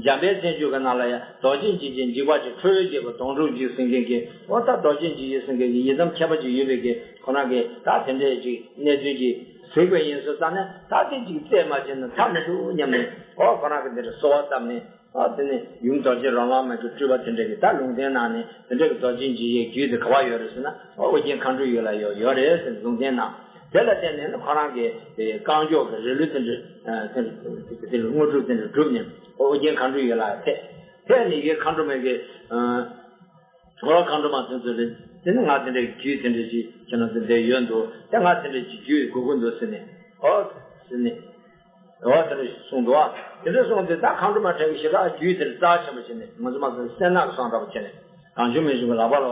འཇམ་དཔལ་བརྩོན་འགྲུས་ཀྱི་ནང་ལ་ཡང་རྡོ་རྗེ་འཇིགས་བྱེད་འཇིགས་པ་ཆེ་ཁྲོ་བོའི་རྒྱལ་པོ་དོང་སྤྲུགས་འཇིགས་ཟེར་མཁན་གྱི་འོ་ད་རྡོ་རྗེ་འཇིགས་བྱེད་ཟེར་མཁན་གྱི་ཡི་དམ་ཁྱད་པར་ཅིག་ཡོད་པའི་གི་ཁོ་རང་གི་ད་དེ་འདྲའི་ཅིག་གནས་ཚུལ་ཅིག་གཟིགས་པ་ཡིན་སོང་ཙང་ནས་ད་དེ་ཅིག་རྩད་མ་ཆོད་ན་ཐབས་མི་འདུག་སྙམ་ནས་འོ་ཁོ་རང་གི་འདི་འདྲ་གསོལ་བ་བཏབ་ནས། ཨ་དེ་ནས་ཡུམ་རྡོ་རྗེ་རོ་ལངས་མ་གི་སྤྲུལ་པ་དེ་འདྲ་གི་ད་ལུང་བསྟན་གནང་ནས་དེ་འདྲ་གི་རྡོ་རྗེ་འཇིགས་བྱེད་རྒྱུད་དེ་ག་པར་ཡོད་རེད་ཟེར་ན་ཨོ་རྒྱན་མཁའ་འགྲོའི་ཡུལ་ལ་ཡོད་ཡོད་རེད་ཟེར་ནས་ལུང་བསྟན་གནང་། དེ་ལ་བརྟེན་ནས་ནི་ཁོ་རང་གི་དེ་རྐང་མགྱོགས་ཀྱི་རི་ལུ་དེ་འདྲ་དེ་དེ་དངོས་གྲུབ་དེ་འདྲ་བསྒྲུབས་ནས་ཨོ་རྒྱན་མཁའ་འགྲོའི་ཡུལ་ལ་ཕེབས། ཕེབས་ནས་ཡུལ་མཁའ་འགྲོ་མ་གི་ཨོ་མཁའ་འགྲོ་མ་དེ་ཚོ་ལ་དེ་ནི་ང་དེ་འདྲ་གི་རྒྱུད་དེ་འདྲ་ཅིག་ཁྱེད་རང་ཚོ་འདིར་ཡོད་འདུག་དེ་ང་དེ་འདྲ་ཅིག་རྒྱུད་དགོས་ཀྱི་འདུག་ཟེར་ནས་ཨོ་ཟེར་ནས། འོ་དེ་འདྲ་གསུངས་འདུག་ཨ། དེ་འདྲ་གསུངས་དུས་ད་མཁའ་འགྲོ་མ་ཕྲན་གྱི་ཞེ་དྲག་རྒྱུད་དེར་རྩ་ཆེན་པོ་བྱས་ནས་ང་ཚོ་མ་གི་སེར་ནག་གི་བསང་འདྲ་པོ་བྱས་ནས་གང་བྱུང་མི་བྱུང་གི་ལག་པ་ལ་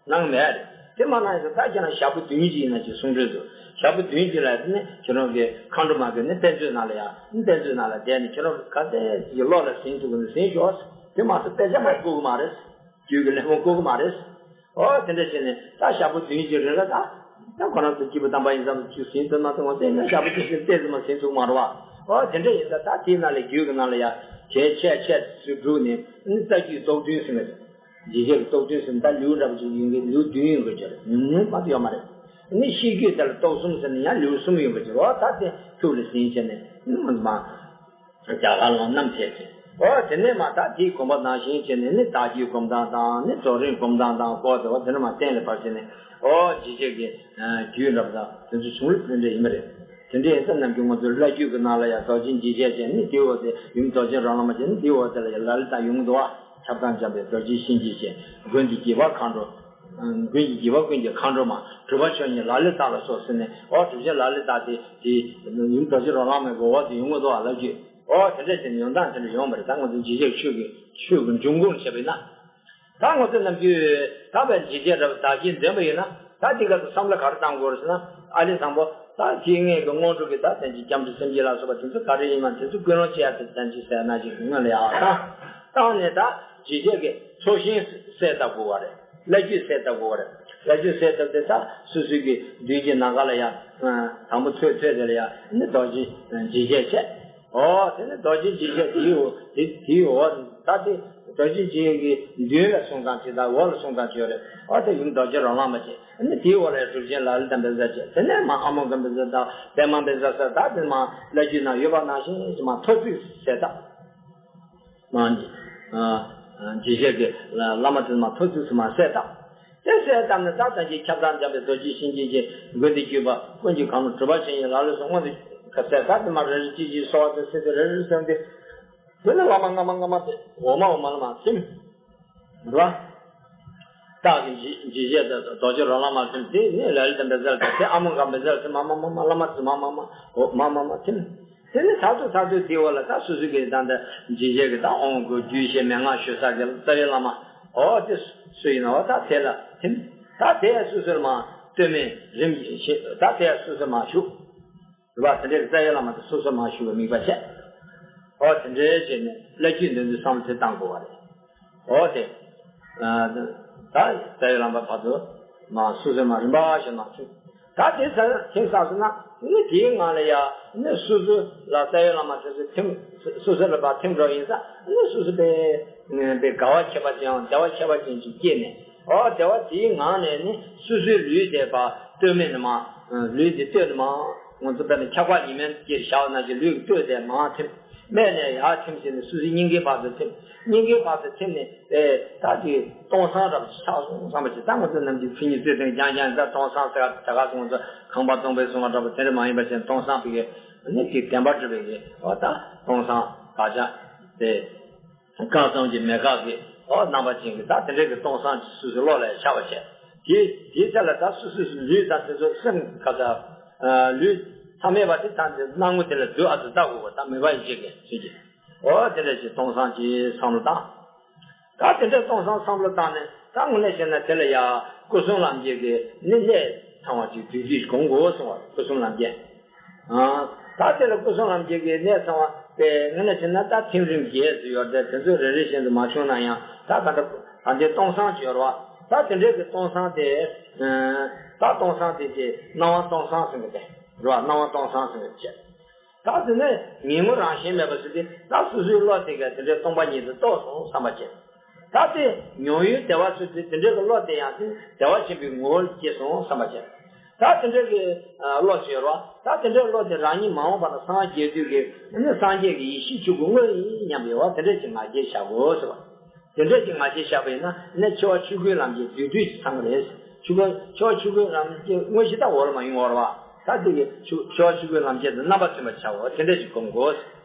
གནང་མེད་རེད། དེ་མ་གནང་ཡིན་ཙང་ད་ཁྱེད་རང་ཞག་པོ་བདུན་གཅིག་ཡིན་ན་ཅིག་གསུང་གྲོས་འདུག་ཞག་པོ་བདུན་གཅིག་ལ་ནི་ཁྱེད་རང་གི་མཁའ་འགྲོ་མ་གི་ནི་དཔེ་མཛོད་ནང་ལ་ཡ་ནི་དཔེ་མཛོད་ནང་ལ་བསྡད་ནས་ཁྱེད་རང་གི་ག་ཚད་ཀྱི་བློ་ལ་ཟིན་ཐུབ་ཀྱི་ན་ཟིན་ཤོག་དེ་མ་ཟད་དཔེ་ཆ་མ་བསྐུར་གི་མ་རེད། རྒྱུད་ཀྱི་ལེགས་མོ་བསྐུར་གི་མ་རེད། ཨོ་དེ་འདྲ་བྱས་ནས་ད་ཞག་པོ་བདུན་གྱི་རིང་ལ་ད་ད་ཁོ་རང་ཚོ་སྐྱེས་བུ་དམ་པ་ཡིན་ཙང་ཅིག་ཟིན་ཐུབ་མ་ཐུབ་ངོ་བལྟས་ན་ཞག་པོ་བཅུ་བཞི་ཏོག་ཙམ་མ་ཟིན་ཐུབ་མ་རེད་བ། ཨོ་དེ་འདྲ་ཡིན་ཙང་ད་དེའི་ནང་ལས་རྒྱུད་ཀྱི་ནང་ལ་ཡང་གལ་ཆེ་ཆེ་ཚུལ་བསྒྲུབས་ནས་ནི་རྩ་རྒྱུད་སྟོབས་བདུན་ཟེར་ནས་འཇིགས་བྱེད་ཀྱི་སྟོབས་བདུན་ཟེར་ནས་ད་ལེའུ་འདྲ་པོ་ཅིག་ཡིན་གྱི་ལེའུ་བདུན་ཡིན་དགོས་ཀྱི་རེད། ཉུང་ཉུང་མ་གཏོགས་ཡོད་མ་རེད། ནི་ཤེས་རྒྱུད་དེ་ལ་སྟོབས་གསུམ་ཟེར་ནས་ཡང་ལེའུ་གསུམ་ཡིན་དགོས་ཀྱི་རེད། ཨོ་ད་དེ་ཐུགས་ལ་ཟིན་བྱས་ནས་ནི་མ་མ། རྒྱ་གར་ལ་བསྣམས་བྱས་ཏེ། འོ་དེ་ནས་མ་ད་དེའི་གོམ་པ་ནང་བཞིན་བྱས་ནས་ནི་བདག་བསྐྱེད་སྒོམ་སྟངས་དང་ནི་རྫོགས་རིམ་སྒོམ་སྟངས་དང་སྐོར་དེ་བ་དེ་ནས་མ་གཏན་ལ་ཕབ་བྱས་ནས་ཨོ་འཇིགས་བྱེད་ཀྱི་རྒྱུད་འདྲ་པོ་དང་དེ་ཚོ་བྱུང་རིགས་དེ་འདྲ་ཡིན་པ་རེད། དེ་འདྲ་ཡིན་ཙང་ནམ་རྒྱུན་ང་ཚོ་བླ་རྒྱུད་ཀྱི་ནང་ལ་ཡང་རྡོ་རྗེ་འཇིགས་བྱེད་བྱས་ནི་དེའི་འོག་དེ་ཡུམ་རྡོ་རྗེ་རོ་ལངས་མ་བྱས་ནི་དེའི་འོག་དེ་ལ་ཡང་ལ་ལུ་དང་ཡོང་གི་འདུག་བ། ཁྱབ་བདག་འཇམ་དཔལ་རྡོ་རྗེ་གཤིན་རྗེ་བྱས་མགོན་གྱི་དགྱེས་པ་མཁའ་འགྲོ། མགོན་གྱི་དགྱེས་པ་ཀུན་གྱི་མཁའ་འགྲོ་མ་གྲུབ་པ་མཆོག་བརྙེས་ལ་ལུ་དྭགས་ལ་སོགས་ཟེར་ནས་ཨོ་གྲུབ་ཆེན་ལ་ལུ་དྭགས་དེ་དེ་ཡུམ་རྡོ་རྗེ་རོ་ལངས་མའི་གི་འོག་ཏུ་ཡོང་གི་འདུག་བ་ལབ་རྒྱུ། ཨོ་དེ་འདྲ་བྱས་ནས་ཡོང་སྟངས་དེ་འདྲ་ཡོང་བ་རེད། ད་ང་ཚོ་འཇིགས་བྱེད་ཆོས་ཀྱི་ཆོས་ཀྱི་འབྱུང་ཁུངས་བྱས་པ་ཡིན་ན། ད་ང་ཚོ་ནམ་རྒྱུན་ད་བས་འཇིགས་བྱེད་རབ་བདག་བསྐྱེད་འདོན་པ་ཡིན་ན་ད་དེ་ག་ཚོད་བསམ་བློ་ག་རེ་བཏང་དགོས་རེད་ཟེར་ན་ཨ་ལས་དང་པོ་ད་དེ་སྔས་ཀྱི་དངོས་གྲུབ་ཀྱི་ད་དེ་འཇིགས་སྐྱབས་འགྲོ་སེམས་བསྐྱེད་ལ་སོགས་པ་དེ་ཚོ་ག་རེ་ཡིན་མ་དེ་ཚོ་ཀུན་སློང་བྱེད་ཡ་དེ་ཙམ་ཅིག་ཟེར་ན་ཅིག་སྔོན་ལ་ཡག་བཏང་བཏང་ནས་ད་འཇིགས་བྱེད་ཀྱི་ཚོགས་ཞིང་གསལ་བཏབ་དགོས་པ་རེད། བླ་རྒྱུད་གསལ་བཏབ་དགོས་པ་རེད། བླ་རྒྱུད་གསལ་བཏབ་དེ་ད་སོ་སོའི་གི་མདུན་གྱི་ནམ་མཁའ་ལ་ཡང་དང་པོ་ཐོད་ཐོད་དེ་ལ་ཡང་ནི་རྡོ་རྗེ་འཇིགས་བྱེད་བྱས། ཨོ་དེ་ནི་རྡོ་རྗེ་འཇིགས་བྱེད་དེའི་འོག་དེ་དེའི་འོག་ད་དེ་རྡོ་རྗེ་འཇིགས་བྱེད་ཀྱི་མདུན་ལ་གསུངས་སྟངས་ཅིག་དང་འོག་ལ་གསུངས་སྟངས་ཅིག་ཡོད་རེད། ཨོ་དེ་ཡུམ་རྡོ་རྗེ་རོ་ལངས་མ་བྱས་ནི་དེའི་འོག་ལ་གྲུབ་ཆེན་ལ་ལུ་དང་བཛྲ་བྱས། དེ་ནས་མ་ཨ་མོ་ག་བཛྲ་དང་པདྨ་བཛྲ་ཟེར་ད་དེ་མ་བླ་བརྒྱུད་ན་ཡོད་པ་ནང་བཞིན་མ་ཐོ་བརྩེགས་གསལ་བཏབ། མ་འཇིགས་བྱེད་ཀྱི་བླ་མ་དེ་མ་ཐོ་བརྩེགས་སུ་མ་གསལ་བཏབ། དེ་གསལ་བཏབ་ནས་ད་ལྟ་གི་ཁྱབ་བདག་འཇམ་པའི་རྡོ་རྗེ་སེང་གེ་གི་མགོན་དེ་བརྒྱུད་པ་ཀུན་གྱི་གང་རུང་གྲུབ་པ་ཆེན་ཡིན་ལ་ལུ་སོགས་སྔོན་དུ་ག་གསལ་བཏབ་དེ་མ་རེ་རེ་གཅིག་གཅིག་གསོལ་བ་དེ་ཚེ་དེ་རེ་རེ་གསོལ་ཏེ། དེ་ནས་བླ་མ་སྔ་མ་སྔ་མ་དེ་འོག་མ་འོག་མ་ལ་མ་ཐིམ། རེད་བ། སྟག་གི་འཇིགས་བྱེད་དེ་རྡོ་རྗེ་རོ་ལངས་མ་ཐིམ་དེ་ནས་ལ་ལུ་དང་བཛྲ་དེ་དེ་ཨ་མོ་ག་བཛྲ་དེ་མ་མ་མ་མ་བླ་མ་དེ་མ་མ་མ་འོག་མ་མ་མ་ཐིམ། དེ་ནས་ཐར་ཐུག་ཐར་ཐུག་དེའི་འོག་ལ་ད་སོ་སོ་གི་ད་ལྟ་འཇིགས་བྱེད་ཀྱི་ད་ཨོང་གོ་རྒྱུད་བཤད་མན་ངག་ཞུ་ས་གི་རྩ་བའི་བླ་མ་ཨོ་དེ་སུ་ཡིན་ནའོ་ད་དེ་ལ་ཐིམ། ད་དེ་ཡ་སོ་སོར་མ་སྟོད་སྨད་རིམ་བཞིན་ད་དེ་ཡ་སོ་སོར་མ་ཞུགས། རེད་བ། དེ་འདྲའི་རྩ་བའི་བླ་མ་དེ་སོ་སོར་མ་ཞུགས་པའི་དམིགས་པ་བྱས། ཨོ་དེ་འདྲའི་བྱས་ནས་བླ་བརྒྱུད་འདི་ཚོའི་བསམ་བློ་དེ་བཏང་དགོས་པ་རེད། ཨོ་དེ། ད་རྩ་བའི་བླ་མ་བར་དུ་མ་སོ་སོར་མ་རིམ་པ་བཞིན་མ་བྱུང་། ད་དེ་ཚར་ཐིམ་ཚར་སོང་ན་ནི་དེའི་ངང་ལ་ཡ་ནི་སོ་སོ་ལ་རྩ་བའི་བླ་མ་དེ་ཚོ་ཐིམ། སོ་སོ་ལ་བ་ཐིམ་འགྲོ་ཡིན་ཙང་ནི་སོ་སོ་པའི་པའི་དགའ་བ་ཁྱད་པར་ཅན་བདེ་བ་ཁྱད་པར་ཅན་ཅིག་སྐྱེས་ནས་ཨོ་བདེ་བ་དེའི་ངང་ནས་ནི་སོ་སོའི་ལུས་དེ་བ་སྟོད་སྨད་ནས་མ་ལུས་དེ་སྟོད་ནས་མ་ང་ཚོ་དཔེར་ན་འཁྱག་པ་ཉི་མའི་དཀྱིལ་བཞག་ན་གི་ལུས་སྟོད་དེ་མ་ཐིམ། སྨད་ནས་ཡར་ཐིམ་ཟེར་ནས་སོ་སོའི་སྙིང་གའི་བར་དུ་ཐིམ། སྙིང་གའི་བར་དུ་ཐིམ་ནས་ཨེ་ད་དེ་སྟོང་སང་རབ་ཆགས་སོང་བསམ་པ་ཞིག་ད་ང་ཚོ་ནམ་རྒྱུན་མཚན་ཉིད་རྩོད་དོན་རྐྱང་རྐྱང་ད་སྟོང་སང་ཟེར་ད་ག་སོང་ཚོ་ཁང་པ་སྟོང་པའི་སོང་བ་འདྲ་པོ་དེ་འདྲ་མ་ཡིན་པ་བྱས་སྟོང་སང་པའི་གི་ནི་དེ་བདེན་པ་གྲུབ་པའི་གི་ཨོ་ད་སྟོང་སང་དགག་བྱ་དེ་བཀག་ཙམ་གྱི་མེད་དགག་གི་ཨོ་རྣམ་པ་ཅན་གྱི་ད་དེ་འདྲའི་གི་སྟོང་སང་གི་སོ་སོའི་བློ་ལ་ཆགས་པ་བྱས་དེ་དེའི་ཚེ་ལ་ད་སོ་སོའི་ལུས་དང་དེ་ཚོ་སེམས་ག་ད་ལུས་ཐ་མལ་པ་དེ་ད་འདི་སྣང་ངོ་དེ་ལ་སྡུག་ཨ་ཙི་ལྟ་དགོས་པ་ད་མོས་པ་ཡིན་ཅིག་གི་ཚུལ་གྱི་ཨོ་དེ་འདྲ་ཞིག་སྟོང་སང་གི་བསམ་བློ་བཏང་། ད་དེ་འདྲ་སྟོང་སང་བསམ་བློ་བཏང་ནས་ད་དངོས་གནས་བྱས་ན་དེ་ལ་ཡ་སྐུ་གསུམ་ལམ་འབྱེད་ཀྱི་ནི་གནད་ཚང་བ་ཅིག་དུས་དུས་གོམས་དགོས་གསུང་བ་སྐུ་གསུམ་ལམ་འབྱེད། ཨང་། ད་དེ་ལ་སྐུ་གསུམ་ལམ་འབྱེད་ཀྱི་གནད་ཚང་བ་དེ་དངོས་གནས་བྱས་ན་ད་ཐིམ་རིམ་བརྒྱད་ཙམ་ཡོད་དེ་དེ་ཚོ་རེ་རེ་བཞིན་དུ་མ་བྱུང་ན་ཡང་ད་ད་ད་ད་འདི་སྟོང་སང་ཅིག་ཡོད་རེད་བ། ད་དེ་འདྲའི་གི་སྟོང་སང་དེ་ད་སྟོང་སང་དེ་ཀྱི་སྣང་བ་སྟོང་སང་ཟེར་གི་དེ་རེད་བ། སྣང་བ་སྟོང་སང་ཟེར་གི་བྱས། ད་དེ་ནས་ངེས་ངོ་རང་བཞིན་མེད་པ་ཟེར་ཏེ་ད་སོ་སོའི་བློ་དེ་ག་དེ་འདྲའི་སྟོང་པ་ཉིད་དུ་རྟོགས་སོང་བསམ་པ་བྱས། ད་དེ་མྱོང་ཡུལ་བདེ་བ་ཟེར་ཏེ་དེ་འདྲའི་གི་བློ་དེ་ཡང་དེ་བདེ་བ་ཆེན་པོའི་ངོ་བོར་སྐྱེས་སོང་བསམ་པ་བྱས། ད་དེ་འདྲའི་གི་བློ་ཟེར་བ་ད་དེ་འདྲའི་བློ་དེ་རང་ཉིད་མ་འོངས་པ་ན་སངས་རྒྱས་དུས་ཀྱི་ནི་སངས་རྒྱས་ཀྱི་ཡེ་ཤེས་ཆོས་སྐུ་དངོས་ཡིན་སྙམ་པའི་བ་དེ་འདྲ་ཅིག་ང་རྒྱལ་བྱ་དགོས་ཟེར་བ། དེ་འདྲ་ཅིག་ང་རྒྱལ་བཞག་པ་ཡིན་ན་ནི་འཆི་བ་ཆོས་སྐུའི་ལམ་འབྱེད་དུས་དུས་ཚང་རེད། ཆོས་སྐུ་འཆི་བ་ཆོས་སྐུའི་ལམ་འབྱེད་དངོས་གཞི་ད་འོག་ལ་མ་ཡོང་བར་བ། ད་དེ་གི་ཆོས་འཆི་བ་ཆོས་སྐུའི་ལམ་འབྱེད་དུ་རྣམ་པ་ཚིམ་པར་བྱའོ་དེ་འདྲ་ཅིག་སྒོམ་དགོས།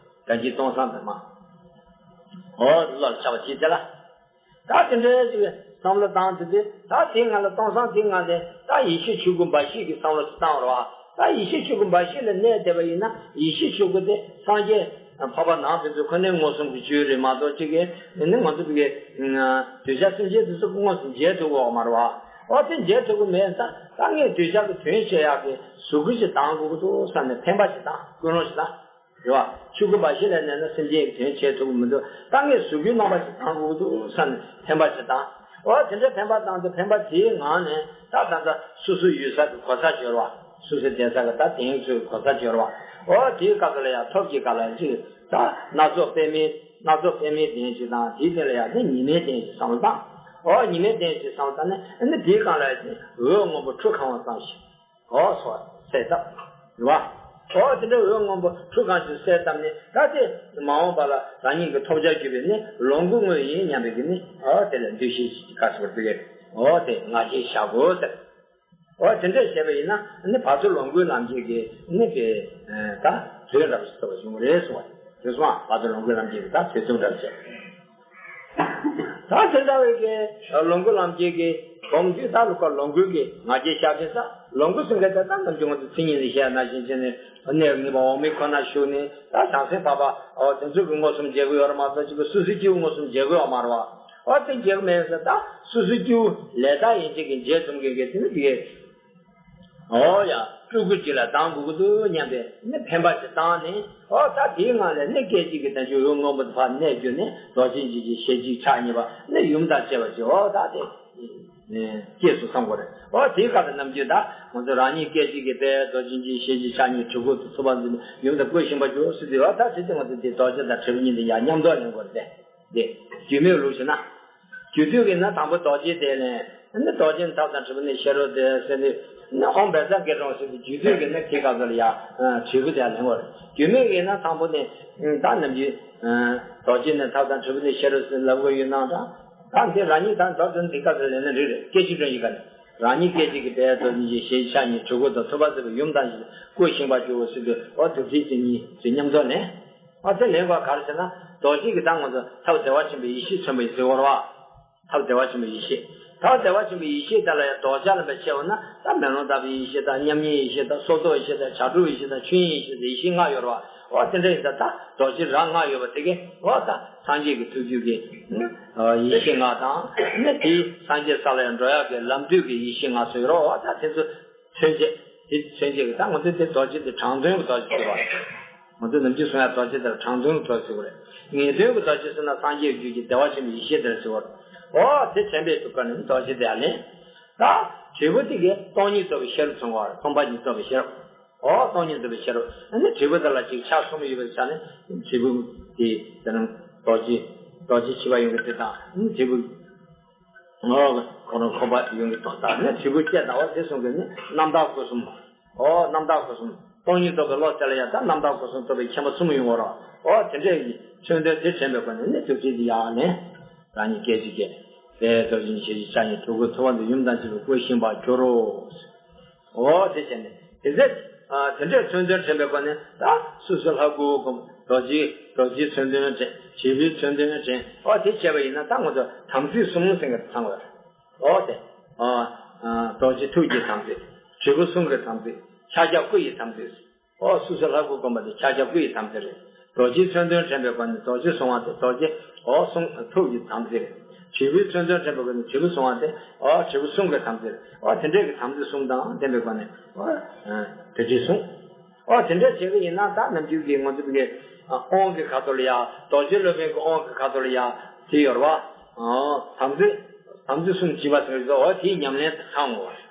ད་ཅི་སྟོང་སང་དུ་མ། འོ་བློ་ལ་ཆགས་པ་ཅི་དེ་ལ། ད་དེ་འདྲའི་ཅིག་བསམ་བློ་བཏང་དེ་དེ་ད་དེ་ང་ལ་སྟོང་སང་དེ་ང་ལས་ད་ཡེ་ཤེས་ཆོས་སྐུ་འབའ་ཞིག་གི་བསམ་བློ་ཞིག་བཏང་བར་བ། ད་ཡེ་ཤེས་ཆོས་སྐུ་འབའ་ཞིག་ལ་གནས་བསྡད་པ་ཡིན་ན་ཡེ་ཤེས་ཆོས་སྐུ་དེ་སངས་རྒྱས་འཕགས་པ་ནགས་དེ་ཚོ་ཁོ་ནའི་མངོན་སུམ་གྱི་ཆོས་རེད་མ་གཏོགས་ཅིག་གི་ནི་ང་ཚོ་གི་གདུལ་བྱ་སེམས་ཅན་དེ་ཚོ་མངོན་སུམ་མཇལ་ཐུབ་ཀྱི་ཡོད་མ་རེད་བ། འོ་དེ་མཇལ་ཐུབ་ཀྱི་མེད་ཙང་ད་ངས་གདུལ་བྱ་གི་དོན་བྱེད་ཡག་གི་གཟུགས་སྐུ་ཞིག་བཏང་དགོས་ཀྱི་འདུག་བསམ་ནས་འཕེན་པ་ཞིག་བཏང་ཀུན་སློང་ཞིག་བཏང་། རེད་བ། ཆོས་སྐུ་འབའ་ཞིག་ལ་གནས་ན་སེམས་ཅན་གྱི་དོན་བྱེད་ཐུབ་ཀྱི་མི་འདུག་ད་ངས་གཟུགས་སྐུའི་རྣམ་པ་ཞིག་བཏང་དགོས་ཀྱི་འདུག་བསམ་ནས་འཕེན་པ་ཞིག་བཏང་། འོ་དེ་འདྲ་འཕེན་པ་བཏང་དུས་འཕེན་པ་དེའི་ངང་ནས་ད་ད་ལྟ་སོ་སོ་ཡོད་ས་གི་གོ་ས་ཅིག་ཡོད་རེད་བ། སོ་སོའི་བསྡད་ས་གི་ད་དེང་ཚོའི་གོ་ས་ཅིག་ཡོད་རེད་བ། འོ་དེའི་སྐབས་སུ་ལ་ཡང་ཐོབ་ཀྱི་སྐབས་ལ་ཅིག་ད་སྣ་ཚོགས་པད་མའི་སྣ་ཚོགས་པད་མའི་གདན་ཞིག་དང་དེའི་སྟེང་ལ་ཡང་ནི་ཉི་མའི་གདན་ཞིག་བསམ་བློ་བཏང་། འོ་ཉི་མའི་གདན་ཞིག་བསམ་བློ་བཏང་ནས་ནི་དེའི་སྒང་ལ་ཡང་འོད་སྔོན་པོ་ཁྲུ་གང་བ་ཙམ་ཞིག་འོ་སོ་གསལ་བཏབ། རེད་བ། འོ་དེ་འདྲ་འོད་སྔོན་པོ་ཁྲུ་གང་ཞིག་གསལ་བཏབ་ནས་ད་དེ་མ་འོངས་པ་ལ་རང་ཉིད་ཀྱི་ཐོབ་བྱར་གྱུར་པའི་ནི་ལོངས་སྐུ་དངོས་ཡིན་སྙམ་པའི་གི་ནི་འོ་དེ་ལ་འདུ་ཤེས་ཤིག་ག་སོར་བུ་གེ་འོ་དེ་ང་རྒྱལ་བཞག་དགོས་ཟེར། འོ་དེ་འདྲ་བྱས་པ་ཡིན་ན་ནི་བར་དོ་ལོངས་སྐུའི་ལམ་འབྱེད་ཀྱི་ནི་དེ་ད་དོན་རབ་ཞིག་ཐོབ་པ་བྱུང་བ་རེད་གསུངས་པ་རེད་སོང་ཨ། བར་དོ་ལོངས་སྐུའི་ལམ་འབྱེད་ཀྱི་ད་དོན་དུ་འདྲ་བྱས། ད་དེ་འདྲ་བའི་གི་ལོངས་སྐུ་ལམ་འབྱེད་ཀྱི་སྒོམ་དུས་ད་ལོ་ཀ་ལོངས་སྐུའི་གི་ང་རྒྱལ་བཞག་དུས་ད་ལོངས་སྐུ་ཟེར་མཁན་དེ་ད་ནམ་རྒྱུན་ང་ཚོ་མཚན་ཉིད་ལ་བཤད་ན་བཞིན་བྱས་ནས་གནས་ངེས་པ་འོག་མིན་ཁོ་ན་ཞུགས་ནས་ད་བྱང་སེམས་འཕགས་པ་འོ་དེ་ཚོ་གི་མངོན་སུམ་མཇལ་གི་ཡོད་རེད་མ་གཏོགས་ཅིག་གི་སོ་སོའི་སྐྱེ་བོ་མངོན་སུམ་མཇལ་གི་ཡོད་མ་རེད་བ། འོ་དེ་མཇལ་གི་མེད་ཟེར་ད་སོ་སོའི་སྐྱེ་བོ་ལས་དག་ཡིན་ཅིག་གི་མཇལ་ཐུབ་མཁན་གི་དེ་ནི་དེ་གི་འོ་ཡ། སྤྲུལ་སྐུ་གཅིག་ལ་ལྡང་དགོས་ཀྱི་འདུག་སྙམ་པའི་ནི་འཕེན་པ་ཞིག་བཏང་ནས་འོ་ད་དེའི་ངང་ལས་ནི་སྐད་ཅིག་གིས་ད་ཅི་འོད་སྔོན་པོ་དེ་ཕར་གནས་གྱུར་ནས་རྡོ་རྗེ་འཇིགས་བྱེད་ཞལ་གཅིག་ཕྱག་གཉིས་པ་ནི་ཡུམ་དང་བཅས་པ་ཞིག་འོ་ད་དེ་ སྐྱེས་སུ་བསམ་དགོས་རེད། འོ་དེའི་སྐབས་ལ་ནམ་རྒྱུན་ད་ང་ཚོ་རང་ཉིད་སྐད་ཅིག་གིས་དཔལ་རྡོ་རྗེ་འཇིགས་ཞལ་གྱི་ཕྱག་གཉིས་གྲུ་གུ་དང་ཐུབ་པ་འཛིན་པའི་ཡུམ་དང་སྐུ་ཞིག་པ་འགྱུར་ཟེར་དུས། འོ་ད་དེ་དེ་ང་ཚོ་དེ་རྡོ་རྗེ་དང་དྲིལ་བུ་གཉིས་དེ་ཡང་མཉམ་དུ་ལེན་དགོས་རེད། དེ་རྒྱུད་སྨོན་ལུགས་ཞུ་ན། རྒྱུད་སྟོད་ཀྱི་ན་དང་པོ་རྡོ་རྗེ་དེ་ལས་ནི་རྡོ་རྗེ་ནི་ཐབས་དང་དྲིལ་བུ་ནི་ཤེས་རབ་སྟེ་ཟེར་ནས་ནི་ཨོཾ་བཛྲ་གུ་རུ་ཟེར་ཏེ་རྒྱུད་སྟོད་ཀྱི་ནི་དེ་སྐབས་སུ་ལ་ཡང་དྲིལ་བུ་དེ་ལེན་དགོས་རེད། རྒྱུད་སྨོན་གྱི་ན་དང་པོ་ནི་ད་ནམ་རྒྱུན་རྡོ་རྗེ་ནི་ཐབས་དང་དྲིལ་བུ་ནི་ཤེས་རབ་ཟེར་ལབ་དགོས་ཡོད་ན་འདྲ། ད་འདི་རང་ཉིད་དང་མདོར་བསྡུས་འདི་སྐབས་སུ་ལེན་ན་འགྲིག་རེད། སྐད་ཅིག་སྒྲོན་གྱི་སྐབས་ནས་རང་ཉིད་སྐད་ཅིག་གིས་དཔལ་རྡོ་རྗེ་འཇིགས་ཞལ་གྱི་ཕྱག་གཉིས་གྲུ་གུ་དང་ཐུབ་པ་འཛིན་པའི་ཡུམ་དང་བཞིན་སྐུ་ཞིག་པ་འགྱུར་ཟེར་དུས། འོ་དེ་རྗེས་ཀྱི་གཉིས་དེ་མཉམ་དུ་ལེན། འོ་དེ་ལེན་དགོས་ག་རེ་ཟེར་ན། རྡོ་རྗེ་གི་ད་ང་ཚོ་ཐབས་བདེ་བ་ཆེན་པོའི་ཡེ་ཤེས་མཚོན་པ་ཡིན་ཟེར་བ་རེད་བ། ཐབས་བདེ་བ་ཆེན་པོའི་ཡེ་ཤེས། ཐབས་བདེ་བ་ཆེན་པོའི་ཡེ་ཤེས་དེ་ལ་ཡང་ལྡོག་ཆ་ལ་མེད་ཆེ་བ་ན་ད་མེ་ལོང་ལྟ་བུའི་ཡེ་ཤེས་དང་མཉམ་ཉིད་ཡེ་ཤེས་དང་སོར་རྟོག་ཡེ་ཤེས་དང་བྱ་གྲུབ་ཡེ་ཤེས་དང་ཆོས་དབྱིངས་ཡེ་ཤེས་དང་ཡེ་ཤེས་ལྔ་ཡོད་རེད་བ། འོ་དེ་འདྲ་ཡིན་ད་ད་རྡོ་རྗེ་ར་ལྔ་ཡོད་པ་དེ་གས་འོ་ད་སངས་རྒྱས་ཀྱི་ཐུགས་རྒྱུད་ཀྱི་ཡེ་ཤེས་ལྔ་དང་ནི་དེའི་སངས་རྒྱས་ས་ལ་ཡང་འགྲོ་ཡག་གི་ལམ་བདུད་ཀྱི་ཡེ་ཤེས་ལྔ་སོགས་ཡོད་རེད་བ། འོ་ད་དེ་ཚོ་མཚོན་བྱེད། དེ་མཚོན་བྱེད་ཀྱི་ད་ང་ཚོས་དེ་རྡོ་རྗེ་དེ་དྲང་དོན་གྱི་རྡོ་རྗེ་ཟེར་བ། ང་ཚོས་ནམ་རྒྱུན་གསུང་ཡག་རྡོ་རྗེ་དེ་ལ་དྲང་དོན་གྱི་རྡོ་རྗེ་ཟེར་བ་རེད། ངེས་དོན་གྱི་རྡོ་རྗེ་ཟེར་ན་སངས་རྒྱས་རྒྱུད་ཀྱི་བདེ་བ་ཆེན་པོའི་ཡེ་ཤེས་དེ་ལ་ཟེར་བ་རེད། འོ་དེ་དྲན་པའི་ཐུགས་ཀ་ནས་རྡོ་རྗེ་དེ་ཡར་ལེན། ད་དྲིལ་བུ་དེ་གས་སྟོང་ཉིད་རྟོགས་པའི་ཤེས་རབ་མཚོན་པ་རེད། སྟོང་པ་ཉིད་རྟོགས་པའི་ཤེས་རབ། འོ་སྟོང་ཉིད་རྟོགས་པའི་ཤེས་རབ། ཨ་ནི་དྲིལ་བུ་དེ་ལ་ཅིག་ཆ་གསུམ་ཡོད་པའི་ཆ་ནས་དྲིལ་བུ་དེ་དེ་རང་རྡོ་རྗེ་རྡོ་རྗེ་ཕྱེ་བ་ཡོད་པའི་དེ་དང་དྲིལ་བུ། ཨོ། ཁོ་རང་ཁོ་པ་ཡོང་གི་ཐོག་ད་ནི་དྲིལ་བུ་བཅད་ད་བ་དེ་གསུང་གི་ནི་རྣམ་དག་སྐུ་གསུམ། ཨོ་རྣམ་དག་སྐུ་གསུམ། སྟོང་ཉིད་རྟོགས་པའི་བློ་དེ་ལ་ཡང་ད་རྣམ་དག་སྐུ་གསུམ་རྟོགས་པའི་མཁྱེན་པ་གསུམ་ཡོང་བ་རེད། ཨོ་དེ་འདྲའི་མཚོན་དོན་དེ་དྲན་པའི་སྒོ་ནས་ནི་ཐུགས་རྗེ་འདི་ཡག་ནས་རང་ཉིད་སྐད་ཅིག་གིས་དཔལ་རྡོ་རྗེ་འཇིགས་བྱེད་ཀྱི་ཕྱག་གཉིས་གྲུ་གུ་ཐུབ་པ་འདི་ཡུམ་དང་བཅས་པའི་སྐུ་ཞིག་པར་གྱུར་རོ། ཨོ་དེ་བྱས་ནས་དེ་ཚེ་དེ་འདྲའི་མཚོན་དོན་དྲན་པའི་སྒོ་ནས་ད་སོ་སོའི་ལྷ་སྐུ་སྒོམ། རྡོ་རྗེ་རྡོ་རྗེའི་མཚོན་དོན་དྲན། དྲིལ་བུའི་མཚོན་དོན་དྲན། ཨོ་དེ་བྱས་པ་ཡིན་ན་ད་ང་ཚོ་དམ་ཚིག་གསུམ་ཟེར་མཁན་དེ་ཚང་བ་རེད། ཨོ་དེ། ཨ་ཨ་རྡོ་རྗེ་ཐུགས་ཀྱི་དམ་ཚིག་དྲིལ་བུ་གསུང་གི་དམ་ཚིག་ཕྱག་རྒྱ་སྐུ་ཡི་དམ་ཚིག་ཨོ་སོ་སོའི་ལྷ་སྐུ་སྒོམ་པ་དེ་ཕྱག་རྒྱ་སྐུ་ཡི་དམ་ཚིག་རེད། རྡོ་རྗེའི་མཚོན་དོན་དྲན་པའི་སྒོ་ནས་རྡོ་རྗེ་གསུང་བ་དེ་རྡོ་རྗེ་ཨོ་གསུང་ཐུགས་ཀྱི་དམ་ཚིག་རེད། དྲིལ་བུའི་མཚོན་དོན་དྲན་པའི་སྒོ་ནས་དྲིལ་བུ་གསུང་བ་དེ་ཨོ་དྲིལ་བུ་གསུང་གི་དམ་ཚིག་རེད། ཨོ་དེ་འདྲའི་གི་དམ་ཚིག་གསུམ་དང་ལྡན་པའི་སྒོ་ནས་ཨོ་དེ་འདྲའི་གསུང་། ཨོ་དེ་འདྲ་བྱེད་ཀྱི་ཡིན་ན་ད་ནམ་རྒྱུན་གྱི་ང་ཚོ་གི་དབང་གི་ཁ་ཐོག་ལ་ཡ་རྡོ་རྗེ་སློབ་དཔོན་གྱི་དབང་གི་ཁ་ཐོག་ལ་ཡ་དེ་ཡོད་རེད་བ། ཨོ་དམ་ཚིག་དམ་ཚིག་གསུམ་སྦྱིན་པ་ཟེར་གྱི་འདུག་ཨོ་དེའི་ཉམས་ལེན་དེ་ཚང་དགོས་པ་རེད།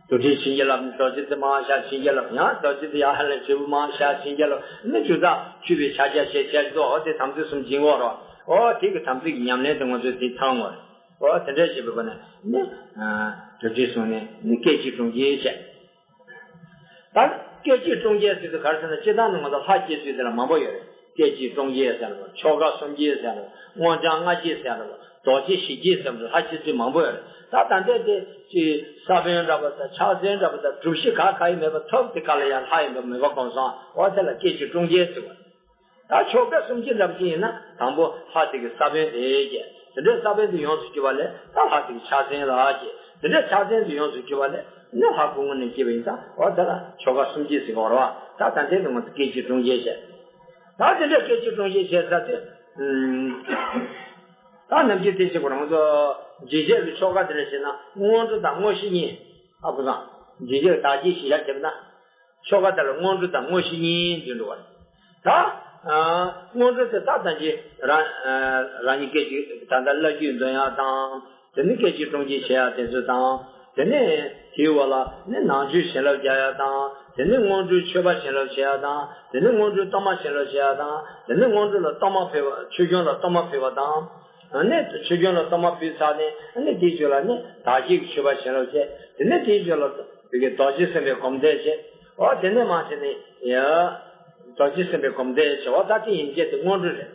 རྡོ་རྗེ་བྱིན་གྱིས་བརླབས་ནས་རྡོ་རྗེ་དེ་མར་བཞག་བྱིན་གྱིས་བརླབས། ཡང་རྡོ་རྗེ་དེ་ཡར་ལ་དྲིལ་བུ་མར་བཞག་བྱིན་གྱིས་བརླབས། ནི་ཇི་ལྟར་འཁྱུད་པའི་ཕྱག་རྒྱ་ཞེས་བྱ་ཞིག་འདུག་ཨོ་དེ་དམ་ཚིག་གསུམ་སྦྱིན་དགོས་རེད་བ། ཨོ་དེ་གི་དམ་ཚིག་གི་ཉམས་ལེན་དེ་ང་ཚོས་དེ་ཚང་དགོས་རེད། ཨོ་དེ་འདྲ་བྱེད་པའི་སྒོ་ནས་ནི་གྲུབ་འབྲས་བཟུང་ནས་ནི་སྐད་ཅིག་དྲུང་རྒྱས་བྱས། ད་སྐད་ཅིག་དྲུང་རྒྱས་ཟེར་དུས་ག་རེ་ཟེར་ན་སྤྱིར་བཏང་ནི་ང་ཚོ་ལྷ་སྐྱེ་ཚུལ་དེ་ལ་མང་པོ་ཡོད་རེད། སྐད་ཅིག་དྲུང་རྒྱས་ཟེར་རོ། ཆོ་ག་གསུམ་རྒྱས་ཟེར་རོ། མངོན་བྱང་ལྔ་རྒྱས་ཟེར་རོ། རྡོ་རྗེ་བཞི་རྒྱས་ཟེར་རོ། ལྷ་སྐྱེ་ཚུལ་མང་པོ་ཡོད་རེད། ད་ད་ལྟའི་དེ་ཅིག་ས་བོན་འདྲ་པོ་དང་ཕྱག་མཚན་འདྲ་པོ་དང་སྒྲུབ་གཞི་ག་ག་ཡིན་མེད་པ་ཐོབ་དེ་ག་ལ་ཡང་ལྷ་ཡིན་པ་མེད་པ་གོང་སོང་། འོ་དེ་ལ་སྐད་ཅིག་དྲུང་རྒྱས་ཟེར་བ། ད་ཆོ་ག་གསུམ་གྱི་འདྲ་པོ་ཅིག་ཡིན་ན་དང་པོ་ལྷ་དེ་གི་ས་བོན་དེ་སྐྱེ། དེ་འདྲའི་ས་བོན་དེ་ཡོངས་སུ་གྱུར་པ་ལས་ད་ལྷ་དེ་གི་ཕྱག་མཚན་ལ་སྐྱེ། དེ་འདྲའི་ཕྱག་མཚན་དེ་ཡོངས་སུ་གྱུར་པ་ལས་ནི་ལྷ་སྐུ་དངོས་ནས་སྐྱེ་བ་ཡིན་ཙང་འོ་དེ་ལ་ཆོ་ག་གསུམ་གྱི་ཟེར་གྱི་ཡོད་རེད་བ། ད་ད་ལྟའི་ནང་ང་ཚོ་སྐད་ཅིག་དྲུང་རྒྱས་བྱས། ད་དེ་འདྲའི་སྐད་ཅིག་དྲུང་རྒྱས་བྱས་ཚར་དུས། ད་ནམ་རྒྱུན་དེ་བྱེད་དགོས་རེད། ང་ཚོ་འཇིགས་བྱེད་ཀྱི་ཆོ་ག་དེ་འདྲ་བྱས་ན་སྔོན་འགྲོ་དང་དངོས་གཞི་གཉིས། ཨ་ཁུ་ཚང་། འཇིགས་བྱེད་ཀྱི་བདག་བསྐྱེད་བཞི་ཆ་བྱས་པ་ན། ཆོ་ག་དེ་ལ་སྔོན་འགྲོ་དང་དངོས་གཞི་གཉིས་འདུས་འགྲོ་བ་རེད། ད། སྔོན་འགྲོ་དེ་ད་ལྟ་ཅི་རང་རང་ཉིད་སྐད་ཅིག་ད་ལྟ་བླ་རྒྱུད་འདོན་ཡག་དང་། དེ་ནས་སྐད་ཅིག་དྲུང་རྒྱས་བྱེད་ཡག་དེ་ཚོ་དང་། དེ་ནས་དེའི་འོག་ལ་ནི་ནང་ཆོས་བྱིན་རླབས་རྒྱག་ཡག་དང་། དེ་ནས་སྔོན་འགྲོའི་མཆོད་པ་བྱིན་རླབས་བྱེད་ཡག་དང་། དེ་ནས་སྔོན་འགྲོའི་གཏོར་མ་བྱིན་རླབས་བྱེད་ཡག་དང་། དེ་ནས་སྔོན་འགྲོ་ལ་གཏོར་མ་ཕུལ་བ། ཆོས་སྐྱོང་ལ་གཏོར་མ་ཕུལ་བ་དང་། ཨ་ནི་ཆོས་སྐྱོང་ལ་གཏོར་མ་ཕུལ་ཚར་ནས་ཨ་ནི་དེའི་རྗེས་ལ་ནི་བདག་བསྐྱེད་ཀྱི་མཆོད་པ་བྱིན་རླབས་བྱས། དེ་ནས་དེའི་རྗེས་ལ་བི་གའི་རྡོ་རྗེ་སེམས་དཔའི་སྒོམ་བཟླས་བྱས། འོ་དེ་ནས་མ་བྱས་ནས་ཡ། རྡོ་རྗེ་སེམས་དཔའི་སྒོམ་བཟླས་བྱས། འོ་ད་དེ་ཡན་ཆད་དེ་སྔོན་འགྲོ་རེད།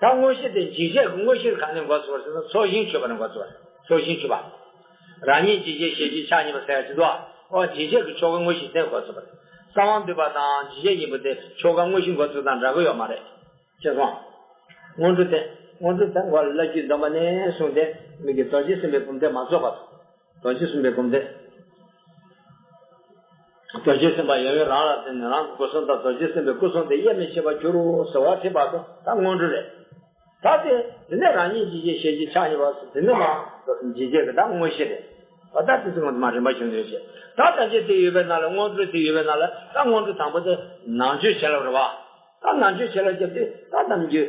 ད་དངོས་གཞི་དེ་འཇིགས་བྱེད་ཀྱི་དངོས་གཞི་ག་ནས་འགོ་ཚུགས་པ་ཟེར་ན་ཚོགས་ཞིང་མཆོད་པ་ནས་འགོ་ཚུགས་པ་རེད། ཚོགས་ཞིང་མཆོད་པ། རང་ཉིད་འཇིགས་བྱེད་ཞལ་གྱི་ཕྱག་གཉིས་པ་ཟེར་ཡག་ཅིག་འདུག་ཨ། འོ་འཇིགས་བྱེད་ཀྱི་ཆོ་ག་དངོས་གཞི་དེ་འགོ་ཚུགས་པ་རེད། གསང་བ་འདུས་པ་དང་འཇིགས་བྱེད་གཉིས་པོ་དེ་ཆོ་ག་དངོས་གཞི་འགོ་ཚུགས་དང་འདྲ་གི་ཡོད་མ་རེད། ཅེས་གསུངས། སྔོན་འགྲོ་དེ། སྔོན་འགྲོ་དེ་འགོ་ལ་བླ་རྒྱུད་འདོན་པ་ནས་བཟུང་སྟེ་མི་གི་རྡོ་རྗེ་སེམས་དཔའི་སྒོམ་བཟླས་མ་རྫོགས་བར་དུ། རྡོ་རྗེ་སེམས་དཔའི་སྒོམ་བཟླས། རྡོ་རྗེ་སེམས་དཔའ་ཡབ་ཡུམ་རང་ལ་བརྟེན་ནས་རང་གི་སྒོ་གསུམ་དང་རྡོ་རྗེ་སེམས་དཔའི་སྐུ་གསུམ་དེ་དབྱེར་མི་ཕྱེད་པར་གྱུར་ཟེར་བ་དེ་བར་དུ་ད་སྔོན་འགྲོ་རེད། ད་དེ་དེ་ནས་རང་ཉིད་འཇིགས་བྱེད་ཞལ་གྱི་ཕྱག་གཉིས་པ་སོགས་དེ་ནས་མ་འཇིགས་བྱེད་ཀྱི་ད་དངོས་གཞི་རེད། ད་ད་དེ་ཚོ་ང་ཚོ་མ་རིམ་པ་བྱུང་ཡོད་ཅེས། ད་ད་ཅི་དེ་ཡོད་པའི་ནང་ལ་སྔོན་འགྲོ་དེ་ཡོད་པའི་ནང་ལ་ད་སྔོན་འགྲོ་དང་པོ་དེ་ནང་ཆོས་བྱིན་རླབས་རེད་བ། ད་ནང་ཆོས་བྱིན་རླབས་བརྒྱབ་དུས་ད་ནམ་རྒྱུན།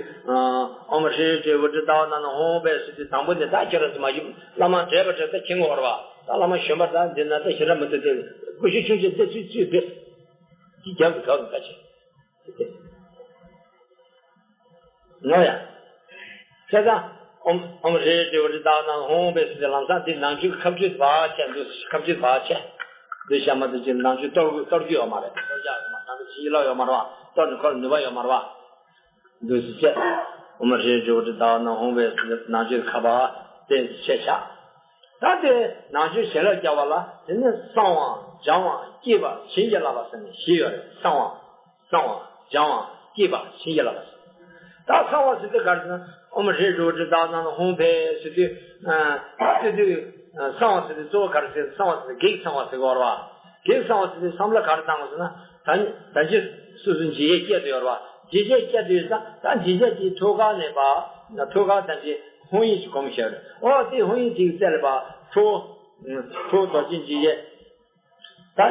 ཨོཾ་ཧྲཱིཿ་ཧྲཱིཿ་ཝཱ་ཊཱིཿ་ཟླ་བ་གནམ་སྣ་ཧཱུྃ་ཕཊ་ཟེར་དུས་དང་པོ་ནས་ད་ཁྱེད་རང་ཚོ་མ་ཞུ་བླ་མ་བགྲེས་པ་བགྲེས་ད་ཁྱེད་ངོ་བར་བ། ད་བླ་མ་གཞོན་པ་ད་འདི་ན་ད་ཞེ་དྲག་མི་འདུག་སྟེ། ཀུ་ཤུ་ཆུང་ཆུང་དེ་ཚུད་ཚུད་དེ། ཅི་རྒྱབ་ཀྱི་གབ་ཀྱི་ཁ་ཆེ། ངོ་ཡ། བྱས་ཙང་། ཨོཾ་ཨོཾ་ཧྲཱིཿ་ཧྲཱིཿ་ཝཱ་ཊཱིཿ་ཟླ་བ་གནམ་སྣ་ཧཱུྃ་ཕཊ་ཟེར་དུས་ལམ་སང་དེ་ནང་ཆོས་ཁ་བརྗོད་བག་ཆེ་འདུག་ཁ་བརྗོད་བག་ཆེ། འདི་བཤད་མ་ཐུབ་ཅིག་ནང་ཆོས་གཏོར་གཏོར་རྒྱུ་ཡོད་མ་རེད། གཏོར་རྒྱུ་ཡོད་མ་རེད། ད་འདི་ཕྱི་ལོགས་ཡོད་མ་རེད་བ། གཏོར་ནས་ཁོ་ལ་ནུས་པ་ཡོད་མ་རེད་བ། འདུག་སེ་བྱས། ཨོཾ་ཧྲཱིཿ་ཧྲཱིཿ་ཝཱ་ཊཱིཿ་ཟླ་བ་གནམ་སྣ་ཧཱུྃ་ཕཊ་ཟེར་དུས་ནང་ཆོས་ཁ་བ་དེ་བཤད་བཞག་ད་དེ་ནང་ཆོས་བྱིན་རླབས་བརྒྱབ་པ་ལ་དེ་ནས་གསང་བ་སྦྱང་བ་བསྐྱེད་པ་བྱིན་གྱིས་བརླབས་པ་ཟེར་ནས་བཞི་ཡོད་རེད། གསང་བ། གསང་བ་སྦྱང་བ་བསྐྱེད་པ་བྱིན་གྱིས་བརླབས་པ་ཟེར། ད་གསང་བ་ཟེར་དུས་ག་རེ་ཟེར་ན། ཨོཾ་ཧྲཱིཿ་ཧྲཱིཿ་ཝཱ་ཊཱིཿ་ཟླ་བ་གནམ་སྣ་ཧཱུྃ་ཕཊ་ཟེར་དུས། ཨ་ད་དེ་དུས་གསང་བ་ཟེར་དུས་གཙོ་བོ་ག་རེ་ཟེར། གསང་བ་ཟེར་དུས་བགེགས་གསང་བ་ཟེར་གྱི་ཡོད་རེད་བ། བགེགས་གསང་བ་ཟེར་དུས་བསམ་བློ་ག་རེ་བཏང་དགོས་ཟེར་ན། ད་ད་ཅི་སོ་སོའི་འཇིགས་བྱེད་བསྐྱེད་དུ་ཡོད་རེད་བ། འཇིགས་བྱེད་བསྐྱེད་དུ་ཡོད་ཙང་ད་འཇིགས་བྱེད་དེའི་ཐུགས་ཀ་ནས་པ། ཐུགས་ཀ་ད་ཅི་ཧཱུྃ་ཡིག་ཅིག་སྒོམ་བྱས་རེད། ཨོ་དེ་ཧཱུྃ་ཡིག་དེའི་རྩེ་ལ་པ། ཁྲོ་བོ། ཁྲོ་བོ་རྡོ་རྗེ་འཇིགས་བྱེད། ད་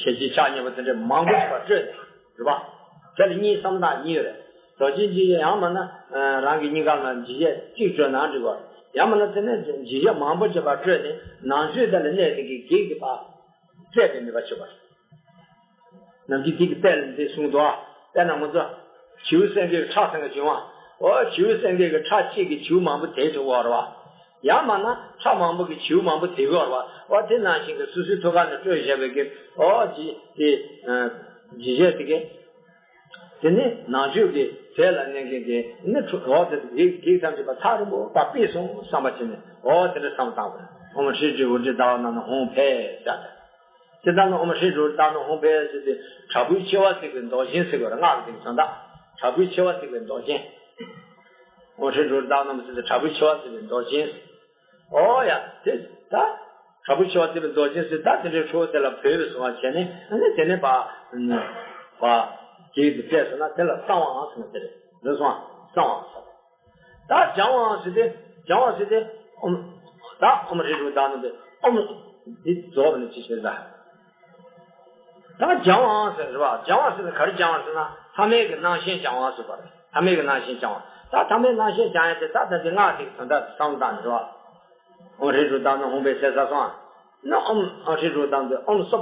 ཞལ་གྱི་ཕྱག་གཉིས་པོ་དེ་འདྲ་མང་པོ་ཞིག་པ་སྤྲོས་ནས་རེད་པ། དེ་ལ་གཉིས་བསམ་སྟངས་གཉིས་ཡོད་རེད། རྡོ་རྗེ་འཇིགས་བྱེད་ཡང་མིན་ན་རང་གི་སྙིང་ག་ལ་འཇིགས་བྱེད་གཅིག་སྤྲོས་ན་འགྲིག་གོ། ཡང་མིན་ན་དེ་ནས་འཇིགས་བྱེད་མང་པོ་ཞིག་པ་སྤྲོས་ནས་ནང་ཆོས་དེ་ལ་གནས་དེ་གི་བགེགས་དེ་པ། བསད་པའི་ནུས་པ་ཆེ་བ་རེད། ནམ་རྒྱུན་དེ་གི་དཔེ་ལ་འདི་གསུངས་འདུག་ཨ། དཔེར་ན་ང་ཚོ་བྱིའུ་སེང་གེ་གི་ཁྲག་ཟེར་གི་བྱུང་བ། ཨོ་བྱིའུ་སེང་གེ་གི་ཁྲག་གཅིག་གིས་བྱིའུ་མང་པོ་དེད་ཐུབ་ཀྱི་ཡོད་རེད་བ། ཡང་མིན་ན་ཁྲག་མང་པོ་གིས་བྱིའུ་མང་པོ་དེད་ཀྱི་ཡོད་རེད་བ། ཨོ་དེ་ནང་བཞིན་གྱི་སོ་སོའི་ཐུགས་ཀ་ནས་སྤྲོས་བཞག་པའི་གི་ཨོ་ཇི་དེ་ཇི་བྱེད་དེ་གི། དེ་ནི་ནང་ཆོས་ཀྱི་ཟས་ལ་གནས་མཁན་གྱི་ནི་ཁྲོ་བོ་དེ་གི་གེགས་ཐམས་ཅད་པ་ཐག་རིང་པོ་པ་ཕུད་སོང་བསམ་པ་བྱས་ནས་ཨོ་དེ་འདྲ་བསམ་བཏང་བ། ཨོཾ་ཧྲཱིཿ་ཧྲཱིཿ་ཝཱ་ཊཱིཿ་ཟླ་བ་གནམ་སྣ་ཧཱུྃ་ཕཊ་ཟེར་ཏེ། དེ་ལྟར་ན་ཨོཾ་ཧྲཱིཿ་ཧྲཱིཿ་ཝཱ་ཊཱིཿ་ཟླ་བ་གནམ་སྣ་ཧཱུྃ་ཕཊ་ཟེར་ཏེ་དྲག་པོའི་མཆེ་བ་གཙིགས་པའི་མདོག་ཅན་ཟེར་བ་རེད། སྔགས་ཀྱི་དེང་སང་ད་དྲག་པོའི་མཆེ་བ་གཙིགས་པའི་མདོག་ཅན། ཨོཾ་ཧྲཱིཿ་ཧྲཱིཿ་ཝཱ་ཊཱིཿ་ཟླ་བ་གནམ་སྣ་ཧཱུྃ་ཕཊ་ཟེར་དྲག་པོའི་མཆེ་བ་གཙིགས་པའི་མདོག་ཅན། ཨོ་ཡ་དེ་ད་དྲག་པོའི་མཆེ་བ་གཙིགས་པའི་མདོག་ཅན་ཟེར་ད་དེ་འདྲའི་ཁྲོ་བོ་དེ་ལ་བོས་པའི་སོང་བ་བྱས་ནས་ཨ་ནི་དེ་ནས་པ། པ། གེགས་དེ་བསལ་སོང་ན་དེ་ལ་གསང་བའང་ཟེར་ན་དེ་རེད། རེད་སོང་བ། གསང་བ་ཟེར། ད་སྦྱང་བའང་ཟེར་ཏེ། སྦྱང་བ་ཟེར་ཏེ། ཨོཾ། ད་ཨོཾ་ཧྲཱིཿ་ཧྲཱིཿ་ཝཱ་ཊཱིཿ་ཟླ་བ་གནམ་སྣ་ཧཱུྃ་ཕཊ་ཨོཾ་འདི་རྫོགས་པ་ནི་ཅི་ཞེས་ཟེར། ད་སྦྱང་བའང་ཟེར་རེད་བ། སྦྱང་བ་ཟེར་ཏེ་ག་རེ་སྦྱང་བ་ཟེར་ན་ཐ་མལ་གྱི་སྣང་ཞེན་སྦྱང་བ་ཟེར་བ་རེད། ཐ་མལ་གྱི་སྣང་ཞེན་སྦྱང་བ། ད་ཐ་མལ་སྣང་ཞེན་སྦྱང་ཡ་དེ་ད་ད་དེ་སྔགས་དེ་གི་དོན་དག་དེ་བསམ་བློ་བཏང་ནས་རེད་བ། ཨོཾ་ཧྲཱིཿ་ཧྲཱིཿ་ཝཱ་ཊཱིཿ་ཟླ་བ་གནམ་སྣ་ཧཱུྃ་ཕཊ་ཟེར་ས་སོང་ཨ། ནི་ཨོཾ་ཨོཾ་ཧྲཱིཿ་ཧྲཱིཿ་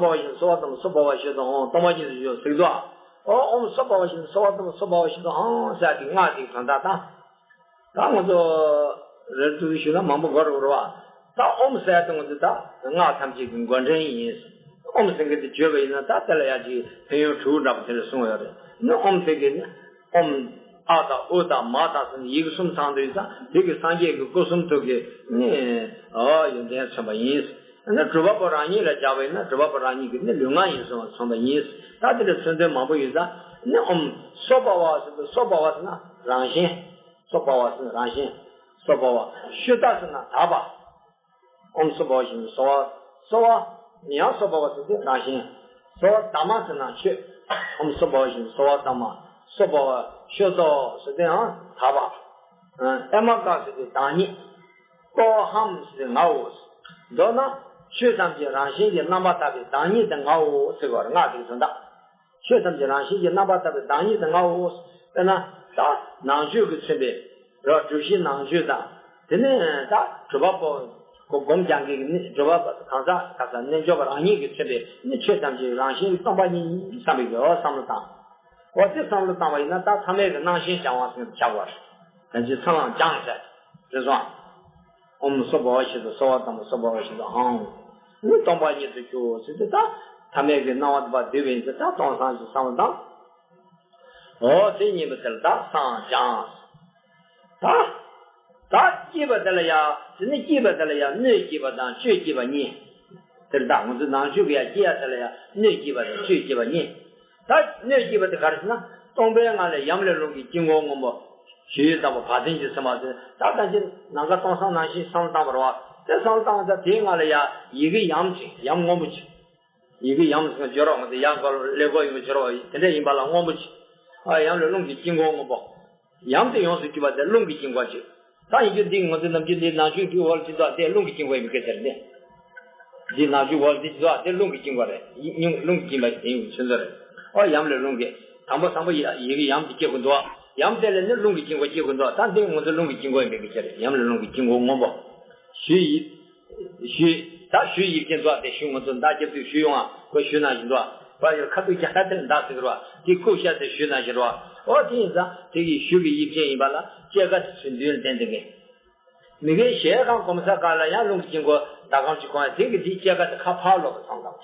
ཝཱ་ཊཱིཿ་ཟླ་བ་གནམ་སྣ་ཧཱུྃ་ཕཊ་ཨོཾ་སྭ་བྷཱ་ཝ་ཤུདྡྷ་ཧཱུྃ་སྟོང་པ་ཉིད་དུ་གྱུར་ཟེར་གི་འདུག་ཨ། ཨོ་ཨོཾ་སྭ་བྷཱ་ཝ་ཤུདྡྷ་སྭ་བྷཱ་ཏཱ་སྭ་བྷཱ་ཝ་ཤུདྡྷ་ཧཱུྃ་ཟེར་ཡ་དེ་སྔགས་དེ་གི་དོན་དག་དང་། ད་ང་ཚོ་རེ་རེ་ཞུས་ན་མང་པོ་འགོར་རོགས་རོགས་ཨ། ད་ཨོཾ་ཟེར་ཡ་དེ་ང་ཚོ་ད་སྔགས་ཐམས་ཅད་ཀྱི་མགོ་འདྲེན་ཡིན། ཨོཾ་ཟེར་མཁན་དེ་བརྗོད་པ་ཡིན་ན་ད་དེ་ལ་ཡ་གཅིག་ཕན་ཡོན་དྲུག་འདྲ་པོ་དེ་འདྲ་གསུངས་ཡོད་རེད། ནི་ཨོཾ་དེ་གི་ནི་ཨོཾ་ཨ་དང་ཨུ་དང་མ་དང་ཟེར་ནས་ཡི་གེ་གསུམ་ཚང་དུ་ཡིན་ཙང་དེ་གི་སངས་རྒྱས་ཀྱི་སྐུ་གསུང་ཐུགས་ཀྱི་ནི་ཨོ་ཡོན་ཏན་མཚོན་པ་ཡིན། ནི་སྒྲུབ་པ་པོ་རང་ཉིད་ལ་སྦྱར་བ་ཡིན་ན་སྒྲུབ་པ་པོ་རང་ཉིད་ཀྱི་ནི་ལུས་ངག་ཡིད་གསུམ་མཚོན་པ་ཡིན། ད་དེ་འདྲ་མཚོན་དོན་མང་པོ་ཡོད་ཙང་ནི་ཨོཾ་སྭ་བྷཱ་ཝ་ཟེར་དུས་སྭ་བྷཱ་ཝ་ཟེར་ན་རང་བཞིན། སྭ་བྷཱ་ཝ་ཟེར་ན་རང་བཞིན། སྭ་བྷཱ་ཝ། ཤུདྡྷ་ཟེར་ན་དག་པ། ཨོཾ་སྭ་བྷཱ་ཝ་ཤུདྡྷ་སྭ་བྷཱ། སྭ་བྷཱ། ཡང་སྭ་བྷཱ་ཝ་ཟེར་དུས་རང་བཞིན། སྭ་བྷཱ་དྷརྨ་ཟེར་ན་ཆོས། ཨོཾ་སྭ་བྷཱ་ཝ་ཤུདྡྷ་སྭ་བྷཱ་དྷརྨ། སྭ་བྷཱ་ཝ་ཤུདྡྷ་ཟེར་དུས་ཡང་དག་པ། ཨེ་མ་ཀ་ཟེར་དུས་བདག་ཉིད། ཏོ་ཧཾ་ཟེར་དུས་ངའོ། མདོར་ན་ཆོས་ཐམས་ཅད་རང་བཞིན་གྱིས་རྣམ་པར་དག་པའི་བདག་ཉིད་དེ་ངའོ་ཟེར་བ་རེད། སྔགས་དེ་གི་དོན་དག་ཆོས་ཐམས་ཅད་རང་བཞིན་གྱིས་རྣམ་པར་དག་པའི་བདག་ཉིད་དེ་ངའོ། དཔེར་ན། ད་ནང་ཆོས་ཀྱིས་མཚོན་པའི་རོ་སྒྲུབ་བྱེད་ནང་ཆོས་དང་། དེ་ནས་ད་སྒྲུབ་པ་པོ་སྒོམ་སྦྱང་མཁན་གྱི་ནི་སྒྲུབ་པ་གང་ཟག་གང་ཟག་རྣལ་འབྱོར་པ་རང་ཉིད་ཀྱིས་མཚོན་པའི་ནི་ཆོས་ཐམས་ཅད་རང་བཞིན་སྟོང་པ་ཉིད་བསམ་པའི་གི་འོ་བསམ་བློ་བཏང་། འོ་དེ་བསམ་བློ་བཏང་བ་ཡིན་ན་ད་ཐ་མལ་གྱི་སྣང་ཞེན་སྦྱང་བ་ཟེར་ཆགས་པ་རེད། ད་ཅི་ཚང་ལ་སྦྱངས་ཟེར་རེད་སོང་། ཨོཾ་སྭ་བྷཱ་ཝ་ཤུདྡྷ་སྭ་བྷཱ་དྷརྨ་སྭ་བྷཱ་ཝ་ཤུདྡྷ་ཧཾ། ནི་སྟོང་པ་ཉིད་དུ་གྱུར་ཟེར་ཏེ་ད་ཐ་མལ་གྱི་སྣང་བ་དེ་པ་བསྡུས་པ་ཡིན་ཟེར་ད་སྟོང་སང་ཞིག་བསམ་བློ་བཏང་། འོ་དེ་གཉིས་པོ་དེ་ལ་ད་སངས་སྦྱངས། ད་ད་སྐྱེས་པ་དེ་ལ་ཡ་དེ་ནི་སྐྱེས་པ་དེ་ལ་ཡ་སྣོད་སྐྱེས་པ་དང་སྤྱོད་སྐྱེས་པ་གཉིས། དེར་ད་ང་ཚོ་ནང་ཆོས་ཀྱི་ཡ་སྐྱེ་ཡ་དེ་ལ་ཡ་སྣོད་སྐྱེས་པ་དང་སྤྱོད་སྐྱེས་པ་གཉིས། ད་སྣོད་སྐྱེས་པ་དེ་ག་རེ་ཟེར་ན་སྟོང་པའི་ངང་ལས་ཡམས་ལས་རླུང་གི་དཀྱིལ་འཁོར་སྔོན་པོ། ཞུ་ཡུལ་ལྟ་བུ་བ་དན་གྱི་སེམས་པ་ཟེར་ད་ལྟ་ཅི་ནམ་མཁའ་སྟོང་སང་ནང་བཞིན་བསམ་བློ་བཏང་བ་རེད་བ། དེ་བསམ་བློ་བཏང་བ་ད་དེའི་ངང་ལ་ཡ་ཡི་གེ་ཡམ་ཅིག་ཡམ་སྔོན་པོ་ཅིག་ཡི་གེ་ཡམ་ཟེར་ན་སྦྱོར་བ་མ་དེ་ཡང་ག་ལ་ཀླད་ཀོར་ཡིན་པ་སྦྱོར་བ་དེ་འདྲ་ཡིན་པ་ལ་སྔོན་པོ་ཅིག་ཨ་ཡམས་ལས་རླུང་གི་དཀྱིལ་འཁོར་སྔོན་པོ། ཡམས་དེ་ཡོངས་སུ་གྱུར་པ་དེ་རླུང་གི་དཀྱིལ་འཁོར་ཅིག་ད་ཡིན་རྒྱུ་འདི་ང་ཚོ་ནམ་རྒྱུན་འདི་ནང་ཆོས་ཀྱི་འོག་ལ་ཅི་འདུག་དེ་རླུང་གི་དཀྱིལ་འཁོར་ཡིན་པའི་སྐད་ཆ་རེད་དེ། འདི་ནང་ཆོས་འོག་ལ་འདི་ཅི་འདུག་དེ་རླུང་གི་དཀྱིལ་འཁོར་རེད། ཡིན་རླུང་གི་དཀྱིལ་འཁོར་ཡིན་ཚུན་ཚོད་རེད། ཨོ་ཡམས་ལས་རླུང་གི་ དང་པོ་དང་པོ་ཡི་གེ་ཡམ་དེ་སྐྱེ་དགོས་འདུག་ཡམ་དེ་ལས་ནི་རླུང་གི་དཀྱིལ་འཁོར་སྐྱེ་དགོས་འདུག་ད་འདི་ང་ཚོ་རླུང་གི་དཀྱིལ་འཁོར་ཡིན་པའི་གི་ཕྱིར་ཡམ་ལ་རླུང་གི་དཀྱིལ་འཁོར་སྔོན་པོ། ཞུ་ཡི། ཞུ། ད་ཞུ་ཡིབ་ཅན་འདུག་དེ་ཞུ་ང་ཚོ་མདའ་རྒྱབ་དུས་ཞུ་ཡོང་ཨ་ཁོ་ཞུ་ན་བཞིན་འདུག་ཨ། ཁོ་ཡོད་ཁ་ཐུག་རྒྱ་ཁ་དེར་མདའ་ཟེར་གི་རོ། དེ་ཁུག་ཤ་དེ་ཞུ་ན་བཞིན་རོ། ཨོ་དེ་ཡིན་ཙང་དེ་གི་ཞུ་གི་ཡིབ་ཅན་ཡིན་པ་ལ་སྐྱེ་རྒ་དེ་ཚུལ་མདུན་ལ་བསྟན་དེ་གི་མི་དགེ་གཞལ་ཁང་གོམས་ས་ག་ལ་ཡང་རླུང་གི་དཀྱིལ་འཁོར་ཟླ་གམ་གཅིག་གོང་ཡ་དེ་གི་དེའི་སྐྱེ་རྒ་དེ་ཁ་ཕར་ལོག་གི་སོང་དང་།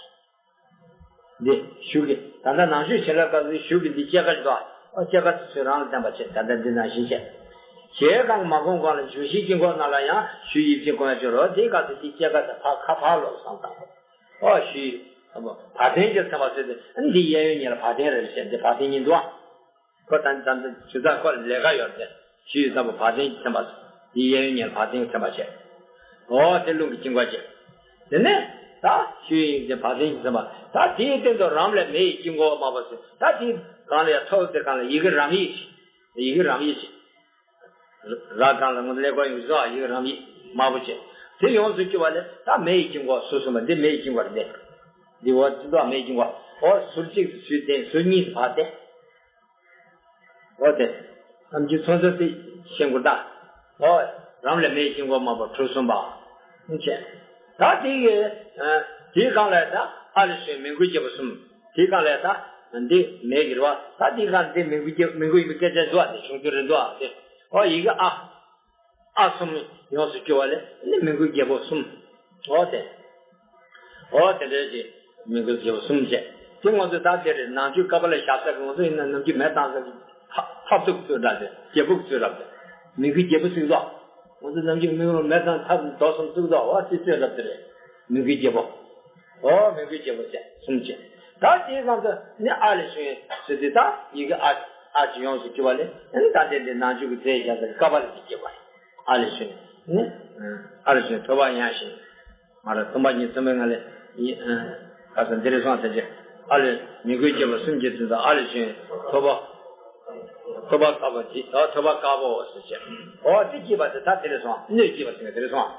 འདི་ཞུ་གི་ད་ལྟ་ནང་ཞུ་བྱེད་ལ་སྐབས་སུ་ཞུ་གི་འདི་སྐྱེ་རྒ་ཞིག་ཏུ་ཨ་སྐྱེ་རྒ་དེ་ཚུལ་རང་ལ་བསྟན་པ་བྱེད་ད་ལྟ་འདི་ནང་བཞིན་བྱེད། གཞལ་ཁང་མ་གོམས་གོང་ལ་འབྱུང་བཞིའི་དཀྱིལ་འཁོར་རྣམས་ལ་ཡང་ཞུ་ཡིབ་ཅན་གོམས་ཡ་སྦྱོར་རོ། དེའི་སྐབས་སུ་འདི་སྐྱེ་རྒ་དེ་ཕར་ཁ་ཕར་ལོག་སོང་དང་། ཨོ་ཞུ་ཡིབ། བ་དན་གྱིས་མཚན་པ་ཟེར་ཏེ་འདི་གཡས་གཡོན་གཉིས་ལ་བ་དན་རེ་རེ་བྱས་འདི་བ་དན་གཉིས་འདུག་ཨ། ཁོ་ད་ད་ད་ཇི་ལྟར་ཁོ་ལས་ཀ་ཡོད་དེ་ཞུས་ཙམ་པ་བ་དན་གྱིས་མཚན་པ། དེའི་གཡས་གཡོན་གཉིས་ལ་བ་དན་གྱིས་མཚན་པ་བྱས། འོ་དེ་རླུང་གི་དཀྱིལ་འཁོར་བྱས། དེ་ནས་ད་ཞུས་ཡིན་དེ་བ་དན་གྱིས་མཚན་པ་ད་དེའི་སྟེང་དུ་རམ་ལས་མེ་ཡི་དཀྱིལ་འཁོར་མ་བབས་ཟེར་ད་དེའི་སྒང་ལ་ཡ་ཐོག་དེ་སྒང་ལ་ཡི་གེ་རམ་ཡིག་བྱས། ཡི་གེ་རམ་ཡིག་བྱས། ར་སྒང་ལ་ངོ་ལས་ཀ་ཡོང་བཟོ་ཡི་གེ་རམ་ཡིག་དམར་པོ་བྱས། དེ་ཡོངས་སུ་གྱུར་པ་ལས་ད་མེ་ཡི་དཀྱིལ་འཁོར་ཟུར་གསུམ་པ་འདི་མེ་ཡི་དཀྱིལ་འཁོར་འདི། འདི་འོ་དེ་དག་མེ་ཡི་དཀྱིལ་འཁོར་འོ་ཟུར་གཅིག་ཏུ་ཟུར་བསྟན་ཟུར་གཉིས་སུ་བར་བསྟན། འོ་དེ། ནམ་རྒྱུན་ཚོན་ཚོན་ཏེ་ཤེས་དགོས་ད། འོ། རམ་ལས་མེ་ཡི་དཀྱིལ་འཁོར་དམར་པོ་གྲུ་གསུམ་པ། ཨང་ཆེ། ད་དེ་གི། དེའི་སྒང་ལ་ད་ཨ་ལས་བྱུང་མི་འགུལ་རྒྱལ་པོ་གསུམ། དེའི་སྒང་ལ་ད། འདི་མེ་གི་རེད་བ། ད་དེའི་སྒང་འདི་མི་འགུལ་རྒྱལ་མི་འགུལ་ཡིན་པའི་སྐད་ཆ་འདུག་ཨ་དེ་བྱུང་རྒྱུ་རེད་འདུག་ཨ་དེ། འོ་ཡི་གེ་ཨ། ཨ་གསུམ་ཡོངས་སུ་གྱུར་པ་ལས་ནི་མི་འགུལ་རྒྱལ་པོ་གསུམ། འོ་དེ། འོ་དེ་འདྲའི་ཅིག་མི་འགུལ་རྒྱལ་པོ་གསུམ་བཅས། དེ་ང་ཚོས་ད་དེ་རེད་ནང་ཆོས་ཀ་པ་ལ་བཞག་ས་གི་ང་ཚོ་ཡིན་ན་ནམ་རྒྱུན་མེ་བཏང་ས་གི་ཐབ་ཐབ་ཏུ་གི་ཚུལ་འདྲ་དེ་རྒྱལ་པོ་གི་ཚུལ་རབ་དེ། མི་འགུལ་རྒྱལ་པོ་གསུམ་དོ། ང་ཚོ་ནམ་རྒྱུན་མི་འགུལ་མེ་བཏང་ཐབ་རྡོ་གསུམ་གསུམ་དོ་འོ་དེ་ཚུལ་རབ་དེ་རེད། མི་འགུལ་རྒྱལ་པོ། འོ་མི་འགུལ་རྒྱལ་པོ་བཅས་གསུམ་བཅས། ད་དེའི་སྒང་དུ་ནི་ཨ་ལས་བྱུང་ཟེར་དུས་ད་ཡི་གེ་ཨ་ཨ་ཅི་ཡོངས་སུ་གྱུར་པ་ལས་ནི་ད་དེ་འདི་ནང་ཆོས་ཀྱི་རྫས་བཞག་ས་ཀ་པ་ལ་ཅིག་སྐྱེས་པ་རེད། ཨ་ལས་བྱུང་ནི་ཨ་ལས་བྱུང་ཐོད་པ་ཡང་ཞིང་། ང་རང་སྟོང་པ་ཉིད་མཚན་མའི་ངང་ལས་ཡིན། ཁ་སང་འདིར་སོང་དེ་ཅི་ཨ་ལས་མི་འགུལ་སྐྱེས་པ་གསུམ་གྱི་དོན་དུ་ཨ་ལས་བྱུང་ཐོད་པ། ཐོད་པ་དཀར་པོ་དེ་ཨ་ཐོད་པ་དཀར་པོ་ཟེར་བྱས། འོ་དེ་སྐྱེས་པ་དེ་ད་དེར་སོང་སྣོད་སྐྱེས་པ་ཟེར་ན་དེར་སོང་།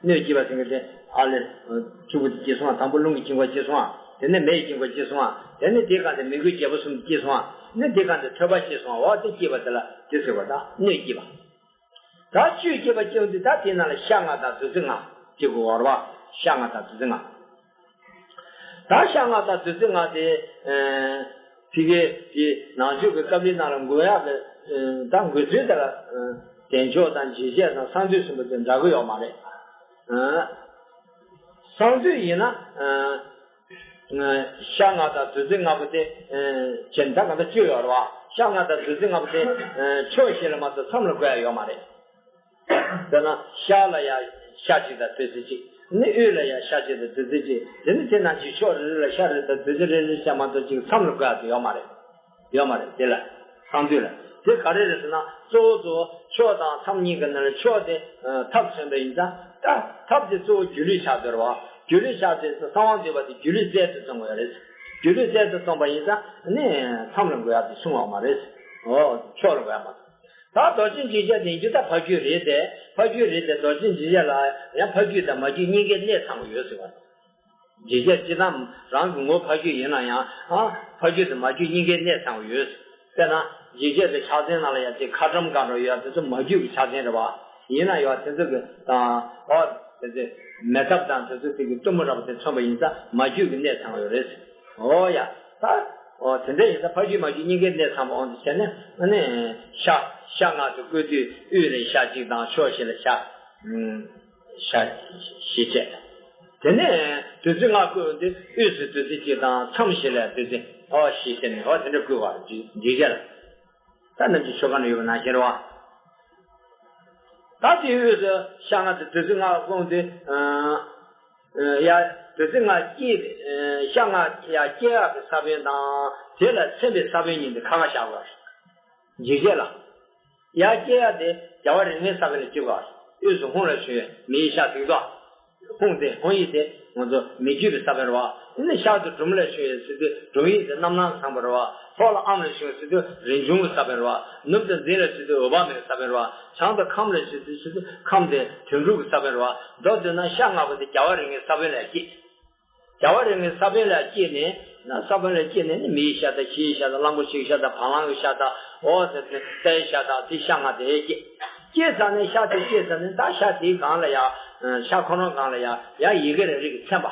སྣོད་སྐྱེས་པ་ཟེར་མཁན་དེ་ཨ་ལས། ཕྱུག་པོ་དེ་སྐྱེས་སོང་དང་པོ་རླུང་གི་དཀྱིལ་འཁོར་སྐྱེས་སོང་། དེ་ནས་མེ་ཡི་དཀྱིལ་འཁོར་སྐྱེས་སོང་། དེ་ནས་དེའི་སྒང་དེ་མི་འགུལ་རྒྱལ་པོ་གསུམ་སྐྱེས་སོང་། ནས་དེའི་སྒང་དེ་ཐོད་པ་སྐྱེས་སོང་འོ་དེ་སྐྱེས་པ་དེ་ལ་དེ་ཟེར་བ་དང་སྣོད་སྐྱེས་པ། ད་བཅུད་སྐྱེས་པ་སྐྱེས་འོང་དུས་ད་དེའི་ནང་ལ་ཤ་ལྔ་དང་བདུད་རྩི་ལྔ་སྐྱེ་དགོས་བར་བ། ཤ་ལྔ་དང་བདུད་རྩི་ལྔ། ད་ཤ་ལྔ་དང་བདུད་རྩི་ལྔ་དེ། ཕི་གེ་དེ་ནང་ཆོས་ཀྱི་སྐབས་ལི་ནང་ལ་འགོད་ཡག་གི་ད་འགོད་ཚུལ་དེ་ལ། བདེ་མཆོག་དང་འཇིགས་བྱེད་དང་གསང་འདུས་གསུམ་པོ་དེ་འདྲ་གི་ཡོད་མ་རེད། གསང་འདུས་ཡིན་ན། ཤ་ལྔ་དང་བདུད་རྩི་ལྔ་པོ་དེ། བྱེད་ད་ག་ད་བཅུ་ཡོད་རེད་བ། ཤ་ལྔ་དང་བདུད་རྩི་ལྔ་པོ་དེ། ཕྱོགས་བཞི་ལ་མ་གཏོགས་མཚམས་ལ་འགོད་ཡག་ཡོད་མ་རེད། དཔེར་ན་ཤར་ལ་ཡ་ཤ་གཅིག་དང་བདུད་རྩི་གཅིག་ནི་དབུས་ལ་ཡ་ཤ་གཅིག་དང་བདུད་རྩི་གཅིག་དེ་ནི་དེ་ནང་གི་ཕྱོགས་རེ་རེ་ལ་ཤ་རེ་དང་བདུད་རྩི་རེ་རེ་བྱས་མ་གཏོགས་གཅིག་མཚམས་ལ་འགོད་ཡག་དེ་ཡོད་མ་རེད། ཡོད་མ་རེད་དེ་ལ། གསང་འདུས་ལ། དེ་ག་རེ་རེད་ཟེར་ན་གཙོ་བོ་གཙོ་བོ་ཕྱོགས་དང་མཚམས་གཉིས་ཀྱི་ནང་ལ་ཕྱོགས་དེ་ཐབས་མཚོན་པ་ཡིན་ཙང་ད་ཐབས་དེ་གཙོ་བོ་སྒྱུ་ལུས་ཆགས་འདུག་རེད་བ། སྒྱུ་ལུས་ཆགས་དེ་གསང་བ་འདུས་པ་དེ་སྒྱུ་ལུས་རྩལ་དུ་བརྩོན་དགོས་ཡ་རེད། སྒྱུ་ལུས་རྩལ་དུ་བརྩོན་པ་ཡིན་ཙང་ནི་མཚམས་ལ་འགོད་ཡ་དེ་སོང་བ་མ་རེད། འོ་ཕྱོགས་ལ་འགོད་ཡ་མ་རེད། ད་རྡོ་རྗེ་འཇིགས་བྱེད་ལྡན་རྒྱུ་ད་ཕ་རྒྱུད་རེད་དེ་ཕ་རྒྱུད་རེད་དེ་རྡོ་རྗེ་འཇིགས་བྱེད་ལ་ཡང་ཕ་རྒྱུད་དང་མ་རྒྱུད་གཉིས་ཀའི་གནད་ཚང་བ་ཡོད་ཟེར་བ། འཇིགས་བྱེད་སྤྱི་དང་རང་གི་ངོ་ཕ་རྒྱུད་ཡིན་ན་ཡང་ཨ་ཕ་རྒྱུད་དང་མ་རྒྱུད་གཉིས་ཀའི་གནད་ཚང་བ་ཡོད། དཔེར་ན་འཇིགས་བྱེད་ཀྱི་ཕྱག་མཚན་ནང་ལ་ཡང་དེ་ཁ་ཊྭཱཾ་ག་འདྲ་ཡོད་དེ་ཚོ་མ་རྒྱུད་ཀྱི་ཕྱག་མཚན་རེད་བ། ཡིན་ན་ཡང་དེ་ཚོ་གི་དང་ཨོ་དེ་ཚོ་མེ་ཐབ་དང་དེ་ཚོ་དེ་གི་གཏུམ་མོ་འདྲ་པོ་དེ་མཚོན་པ་ཡིན་ཙང་མ་རྒྱུད་ཀྱི་གནད་ཚང་བ་ཡོད་རེད། ཨོ་ཡ། ད། འོ་དེ་འདྲ་ཡིན་ཙང་ཕ་རྒྱུད་མ་རྒྱུད་གཉིས་ཀའི་གནད་ཚང་བ་འོང་དུ་བྱས་ནས་ཨ་ནི། ཤ་ཤ་ལྔ་དུ་བཀོད་དུས་དབུས་ལ་ཤ་གཅིག་དང་ཕྱོགས་བཞི་ལ་ཤ། ཤ་བཞི་བྱས། དེ་ནས་བདུད་རྩི་ལྔ་བཀོད་འོང་དུས་དབུས་སུ་བདུད་རྩི་གཅིག་དང་མཚམས་བཞི་ལ་བདུད་རྩི་ཨོ་བཞི་བྱས་ནས་ཨོ་དེ་འདྲ་བཀོད་པ་འཇིགས་བྱེད་ལ། ད་ནམ་རྒྱུན་ཆོ་ག་ན་ཡོད་པ་ནང་བཞིན་རེད་བ། ད་དེའི་དབུས་སུ་ཤ་ལྔ་དང་བདུད་རྩི་ལྔ་བཀོད་དུས། ཡ། བདུད་རྩི་ལྔ་སྐྱེས། ཤ་ལྔ་ཡ་སྐྱེ་ཡག་གི་ས་བོན་དང་དེ་ལ་ཚིམ་པའི་ས་བོན་གཉིས་འདི་ཁ་ཁ་བཞག་དགོས། འཇིགས་བྱེད་ལ། ཡ་སྐྱེ་ཡག་དེ་རྒྱལ་བ་རིགས་ལྔའི་ས་བོན་ལ་སྐྱེ་དགོས། དབུས་སུ་ཧཱུྃ་ལ་ཞོན་མེ་ཡི་ཤ་ཟིག་དོ། ཧཱུྃ་དེ་ཧཱུྃ་ཡིག་དེ་ང་ཚོ་མི་རྒྱུད་པའི་ས་བོན་རེད་བ། ཨ་ནི་ཤར་དུ་སྒྲུང་ལ་ཞོན་ཟེར་དུས་སྒྲུང་ཡིག་དེ་རྣམ་སྣང་ཚང་བ་རེད་བ། ལྷོ་ལ་ཨམ་ལ་ཞོན་ཟེར་དུས་རིན་འབྱུང་གི་ས་བོན་རེད་བ། ནུབ་ཏུ་འཛིན་ལ་ཞོན་དུས་འོད་དཔག་མེད་ཀྱི་ས་བོན་རེད་བ། བྱང་དུ་ཁམས་ལ་ཞོན་དུས་ཁམས་དེ་དོན་གྲུབ་ཀྱི་ས་བོན་རེད་བ། མདོར་བསྡུས་ན་ཤ་ལྔ་པོ་དེ་རྒྱལ་བ་རིགས་ལྔའི་ས་བོན་ལ་སྐྱེས། རྒྱལ་བ་རིན་པོ་ཆེའི་ས་བོན་ལ་སྐྱེས་ནས་ན། ས་བོན་ལ་སྐྱེས་ནས་ནི་མིའི་ཤ་དང་ཁྱིའི་ཤ་དང་གླང་པོ་ཆེའི་ཤ་དང་བ་ལང་གི་ཤ་དང་འོ་དེ་རྟའི་ཤ་དང་དེ་ཤ་ལྔ་དེ་སྐྱེས། སྐྱེས་ཚར་ནས་ཤ་དེ་སྐྱེས་ཚར་ནས་ད་ཤ་དེའི་སྒང་ལ་ཡང་ཤ་ཁོ་རང་སྒང་ལ་ཡང་ཡང་ཡི་གེ་རེ་རེ་གིས་མཚན་པ།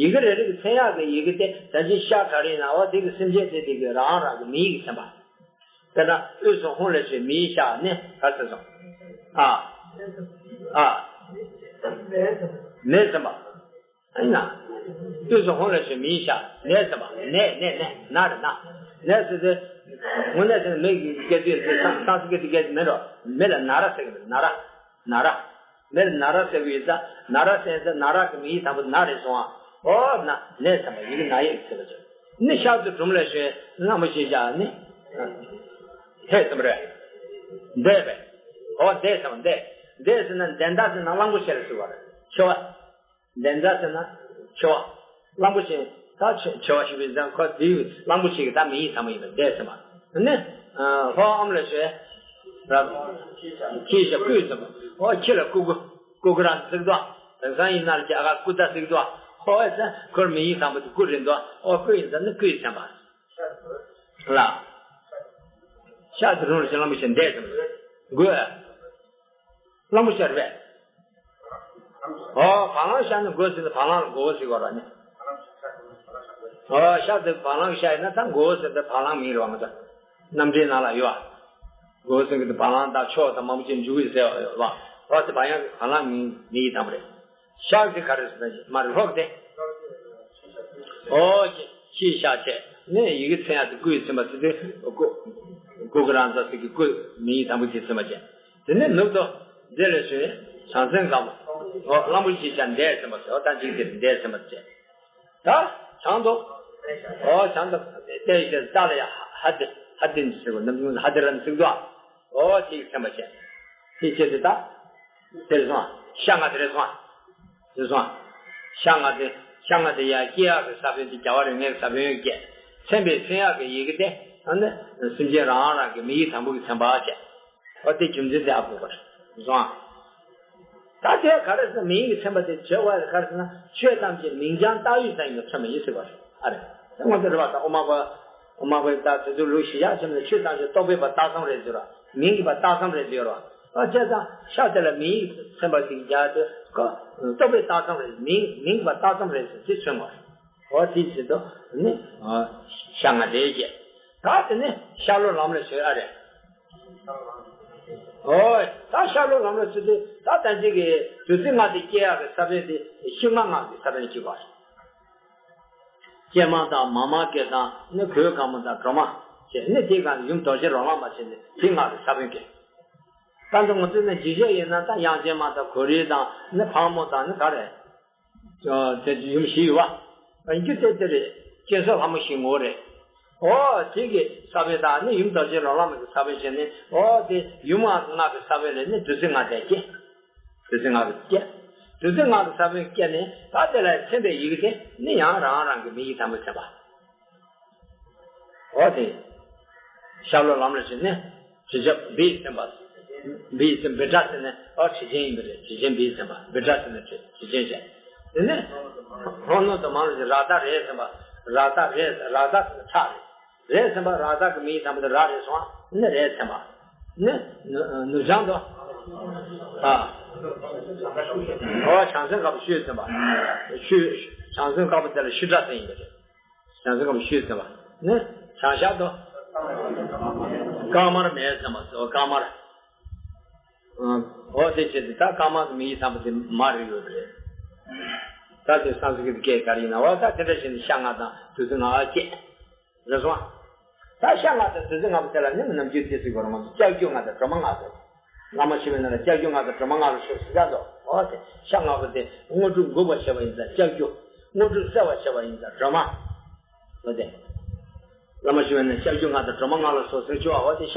ཡི་གེ་རེ་རེ་གིས་མཚན་ཡག་གི་ཡི་གེ་དེ་ད་ཅི་ཤ་ག་རེ་ཡིན་ན་འོ་དེ་གི་སེམས་ཅན་དེ་དེ་གི་རང་རང་གི་མིང་གིས་མཚན་པ། དཔེར་ན་དབུས་སུ་ཧཱུྃ་ལས་བྱུང་མིའི་ཤ་ནི་ག་ཟེར་སོང་། ཨ། ཨ། མེ་ཟེར་བ། ཨ་ཡིན་ན། དབུས་སུ་ཧཱུྃ་ལས་བྱུང་མིའི་ཤ་ནད་ཟེར་བ། ནད་ནད་ནད་ན་རེ་ན། ནད་ཟེར་དུས། དངོས་གནས་ཟེར་ན་མི་གི་སྐད་དུས་ཟེར་སང་སང་སི་ཀི་ཏི་སྐད་དུ་མེད་རོ། མེ་ལ་ན་ར་ཟེར་གི་མེད་ན་ར། ན་ར། མེར་ན་ར་ཟེར་བའི་ས་ན་ར་ཟེར་ས་ན་ར་གི་མིང་ཡིག་དང་པོ་ན་རེད་སོང་ཨ། ཨོ་ན་ནས་ཟེར་བ་ཡི་གེ་ན་ཡིག་ཟེར་བ་ཟེར། ནི་ཤར་དུ་གྲུམ་ལས་བྱོན་གླང་པོ་ཆེ་བཞག་ནི། ཧེ་ཟེར་བ་རེད། འདས་པས། ཨོ་འདས་ཟེར་བ་འདས། འདས་ཟེར་ན་འདས་མདའ་ཟེར་ན་གླང་པོ་ཆེ་ལ་ཟེར་བ་རེད་ཆེ་བ། འདས་མདའ་ཟེར་ན་ཆེ་བ། གླང་པོ་ཆེ་ད་ཆེ་ཆེ་བ་ཞུ་བའི་ཙང་ཁོ་དེའི་གླང་པོ་ཆེ་གི་ད་མིང་ཡིག་ཚང་མ་ཡིན་པ་འདས་ཟེར་བ། ནི། ལྷོ་ཨམ་ལས་བྱོན། ར། ཁྱི་ཤ་ཀུས་ཟེར་བ། ཨོ་ཁྱི་ལ་ཀུ་ཀུ། ཀུ་ཀུ་ར་ཟེར་གི་འདུག་དེང་སང་ཡིན་ན་ལ་རྒྱ་གར་ཀུ་ཏ་ཟེར་གི་འདུག་ཧོ་ཨེ་ཟེར་ཁོར་མིང་ཡིག་དང་པོ་དེ་ཀུ་རེད་འདུག་ཨོ་ཀུ་ཡིན་ཟེར་ནི་ཀུས་ཟེར་བ། ལ། ཤ་དེ་རུང་ལ་ཤ་གླང་པོ་ཆེ་འདས་ཟེར་བ། དགོས། གླང་པོ་ཆེ་རེད་པས། ཨོ་བ་ལང་ཤ་ནི་དགོས་ཟེར་ནི་བ་ལང་ལ་དགོས་ཟེར་བ་ར་ནི། ཨོ་ཤ་དེ་བ་ལང་ཤ་ཡིན་ན་ད་དགོས་ཟེར་ཏེ་བ་ལང་མིང་རེད་བ་ང་ཚོ། རྣམ་འགྲེལ་ནང་ལ་ཡོད་ཨ། དགོས་ཟེར་གི་དེ་བ་ལང་དང་ཕྱོགས་དང་མང་པོ་ཅིག་འཇུག་གི་ཟེར་བ་ཡོད་བ། ཨོ་དེ་བ་ཡང་བ་ལང་མིང་མིང་ཡིག་དང་པོ་རེད། ཤ་དེ་ག་རེ་ཟེར་ན་མ་རེད་ལྷོག་སྟེ། ཨོ་ཁྱི་ཤ་བྱས་ནས་ཡི་གེ་མཚན་ཡག་དེ་ཀུས་ཟེར་བ་ཟེར་ཏེ་ཀུ་ཀུ་ཀུ་རང་ཚ་ཟེར་གི་ཀུ་མིང་ཡིག་དང་པོ་དེ་ཟེར་བ་བྱས། དེ་ནས་ནུབ་ཏུ། འདི་ལས་བྱོན། བྱང་སེམས་སྒམ། འོ་གླང་པོ་ཆེ་ཆ་འདས་ཟེར་མ་ཟེར། འོ་ད་འཇིག་རྟེན་འདས་ཟེར་མ་ཟེར། ད་བྱང་དུ། འོ་བྱང་དུ། ཏེ་ཞེས་ད་ལ་ཡ་ཧ་ཏེ་ཧ་ཏེ་འདི་ཟེར་བ་ནམ་ཧ་ཏེ་ར་འདི་ཟེར་གི་འདུག་འོ་དེ་ཡི་ཚན་པ་བྱས། དེ་བྱས་ཏེ་ད། དེར་སོང་། ཤ་ལྔ་དེ་རེད་སོང་། དེ་སོང་། ཤ་ལྔ་དེ་ཤ་ལྔ་དེ་ཡ་སྐྱེ་ཡག་གི་ས་བོན་དེ་རྒྱལ་བ་རིགས་ལྔའི་ས་བོན་སྐྱེ། མཚན་པའི་མཚན་ཡག་གི་ཡི་གེ་དེ་ཨ་ནི་སེམས་ཅན་རང་རང་གི་མིང་ཡིག་དང་པོ་གི་མཚན་པ་བྱས། ཨོ་དེ་རྒྱུ་མཚན་དེ་ཨ་དགོས་པ་རེད་སོང་། ད་དེ་ག་རེ་ཟེར་ན་མིང་གི་མཚན་པ་དེ་བྱེད་པ་ག་རེ་ཟེར་ན་ཆོས་ཐམས་ཅད་མིང་རྐྱང་བཏགས་ཡུལ་ཙམ་ཡིན་པས་མཚན་མ་ཡིན་ཟེར་བ་རེད་ཨ་རེད། དེ་ང་ཚོ་རེད་བ་དང་ཨོ་མ་པ། ཨོ་མ་པའི་ད་དེ་ཚོ་ལུགས་ཤིག་ཡག་ཆེན་པོ་ཆོས་ཐམས་ཅད་རྟོག་པའི་བར་བཏགས་ཙམ་རེད་ཟེར་བ། མིང་གི་བར་བཏགས་ཙམ་རེད་ཟེར་བ། ཨ་བྱས་ཙང་ཤ་དེ་ལ་མིང་མཚན་པ་ཞིག་རྒྱག་དུས་ཁོ་རྟོག་པའི་བརྟགས་ཙམ་རེད་མིང་མིང་གི་བར་བཏགས་ཙམ་རེད་ཟེར་དེ་མཚོན་པ་རེད། འོ་དེ་བྱེད་དུ་ནི་ཤ་ལྔ་དེ་བྱས། ད་དེ་ནི་ཤར་ལྷོ་ལམ་ལ་བྱོན་ཨ་རེད། ཨོ་ད་ཤར་ལྷོ་ལམ་ལ་བྱོན་དུས་ད་ལྟ་ཅིག་གི་བདུད་རྩི་ལྔ་དེ་སྐྱེ་ཡག་གི་ས་བོན་དེ་ཤིང་མ་ལྔ་གི་ས་བོན་གཅིག་པ་རེད། སྐྱེས་མ་དང་མ་མ་སྐྱེས་དང་ནི་གོས་དཀར་མོ་དང་སྒྲོལ་མ་བྱས་ནི་དེའི་སྒང་ལ་ཡུམ་རྡོ་རྗེ་རོ་ལངས་པ་བྱས་ནས་དེ་ལྔ་གི་ས་བོན་སྐྱེས། ད་ལྟ་ང་ཚོ་ནི་འཇིགས་བྱེད་ཡིན་ན་ད་དབྱངས་ཅན་མ་དང་གོ་རི་དང་ནི་ཕག་མོ་དང་ནི་ག་རེ། དེ་ཡུམ་བཞི་ཡོད་བ། རྒྱུ་དེ་དེ་རེད། སྐྱེ་ས་ལྷ་མོ་བཞི་ངོ་རེད། ཨོ་དེ་གི་ས་བོན་དང་ནི་ཡུམ་རྡོ་རྗེ་རོ་ལངས་པའི་ས་བོན་བྱས་ནས་ཨོ་དེ་ཡུམ་ལྔ་གི་ས་བོན་ལས་ནི་བདུད་རྩི་ལྔ་དེ་སྐྱེ། བདུད་རྩི་ལྔ་གི་སྐྱེ། བདུད་རྩི་ལྔ་གི་ས་བོན་སྐྱེ་ནས་ད་དེ་ལ་མཚན་པའི་ཡི་གེ་དེ་ནི་ཡང་རང་རང་གི་མིང་ཡིག་དང་པོ་མཚན་པ། འོ་དེ། ཤར་ལྷོ་ལམ་ལ་ཞུགས་ནས། དྲི་ཆབ་བི་ཟེར་བ། བི་ཟེར་བི་ཏྲ་ཟེར་ནས་ཨོ་དྲི་ཆེན་ཡིན་པ་རེད། དྲི་ཆེན་བི་ཟེར་བ་བི་ཏྲ་ཟེར་ནས་དྲི་དྲི་ཆེན་བྱས། དེ་ནས། ལྷོ་ནུབ་ཏུ་མར་ལ་ཞུགས་རཀྟ་རེད་ཟེར་བ། རཀྟ་རེད་རཀྟ་ཟེར་ནས་ཁྲག་རེད། རེད་ཟེར་བ་རཀྟ་གི་མིང་དང་པོ་དེ་ར་རེད་སོང་ཨ་ནི་རེད་ཟེར་བ། ནི། ནུབ་བྱང་དུ། ཨ། ཨོ་བྱང་སེམས་ཁ་བ་ཤུད་ཟེར་བ། ཤུད། བྱང་སེམས་ཁ་བ་དེ་ལ་ཤུད་ཏྲ་ཟེར་ཡིན་པ་རེད། བྱང་སེམས་ཁམས་ཤུད་ཟེར་བ། ནི། བྱང་ཤར་དུ། དཀར་དམར་མེད་ཟེར་བ་ཟེར་བ་དཀར་དམར། འོ་དེ་བྱས་ཏེ་ད་དཀར་དམར་གྱི་མིང་ཡིག་དང་པོ་དེ་མ་རེད་ཡོད་རེད། ད་དེ་སང་སྐྲ་གི་སྐད་ག་རེ་ཡིན་ན་འོ་ད་དེ་འདྲ་བྱས་ནས་ཤ་ལྔ་དང་བདུད་རྩི་ལྔ་སྐྱེས། རེད་སོང་། ད་ཤ་ལྔ་དང་བདུད་རྩི་ལྔ་པོ་དེ་ལ་ནི་ནམ་རྒྱུན་དེ་ཚོའི་སྐོར་ང་ཚོ་ལྕགས་ཀྱུ་ལྔ་དང་སྒྲོལ་མ་ལྔ་ཟེར། བླ་མ་ཞི་བའི་ནང་ལ་ལྕགས་ཀྱུ་ལྔ་དང་སྒྲོལ་མ་ལྔ་ལ་ཞུགས་ཟེར་བཞག་འདུག་འོ་དེ་ཤ་ལྔ་པོ་དེ་དངོས་གྲུབ་འགུགས་པར་བྱེད་པ་ཡིན་ཙང་ལྕགས་ཀྱུ། དངོས་གྲུབ་སེལ་བར་བྱེད་པ་ཡིན་ཙང་སྒྲོལ་མ། འོ་དེ། བླ་མ་ཞི་བའི་ནང་ལྕགས་ཀྱུ་ལྔ་དང་སྒྲོལ་མ་ལྔ་ལ་སོགས་ཟེར་བྱུང་བ་འོ་དེ།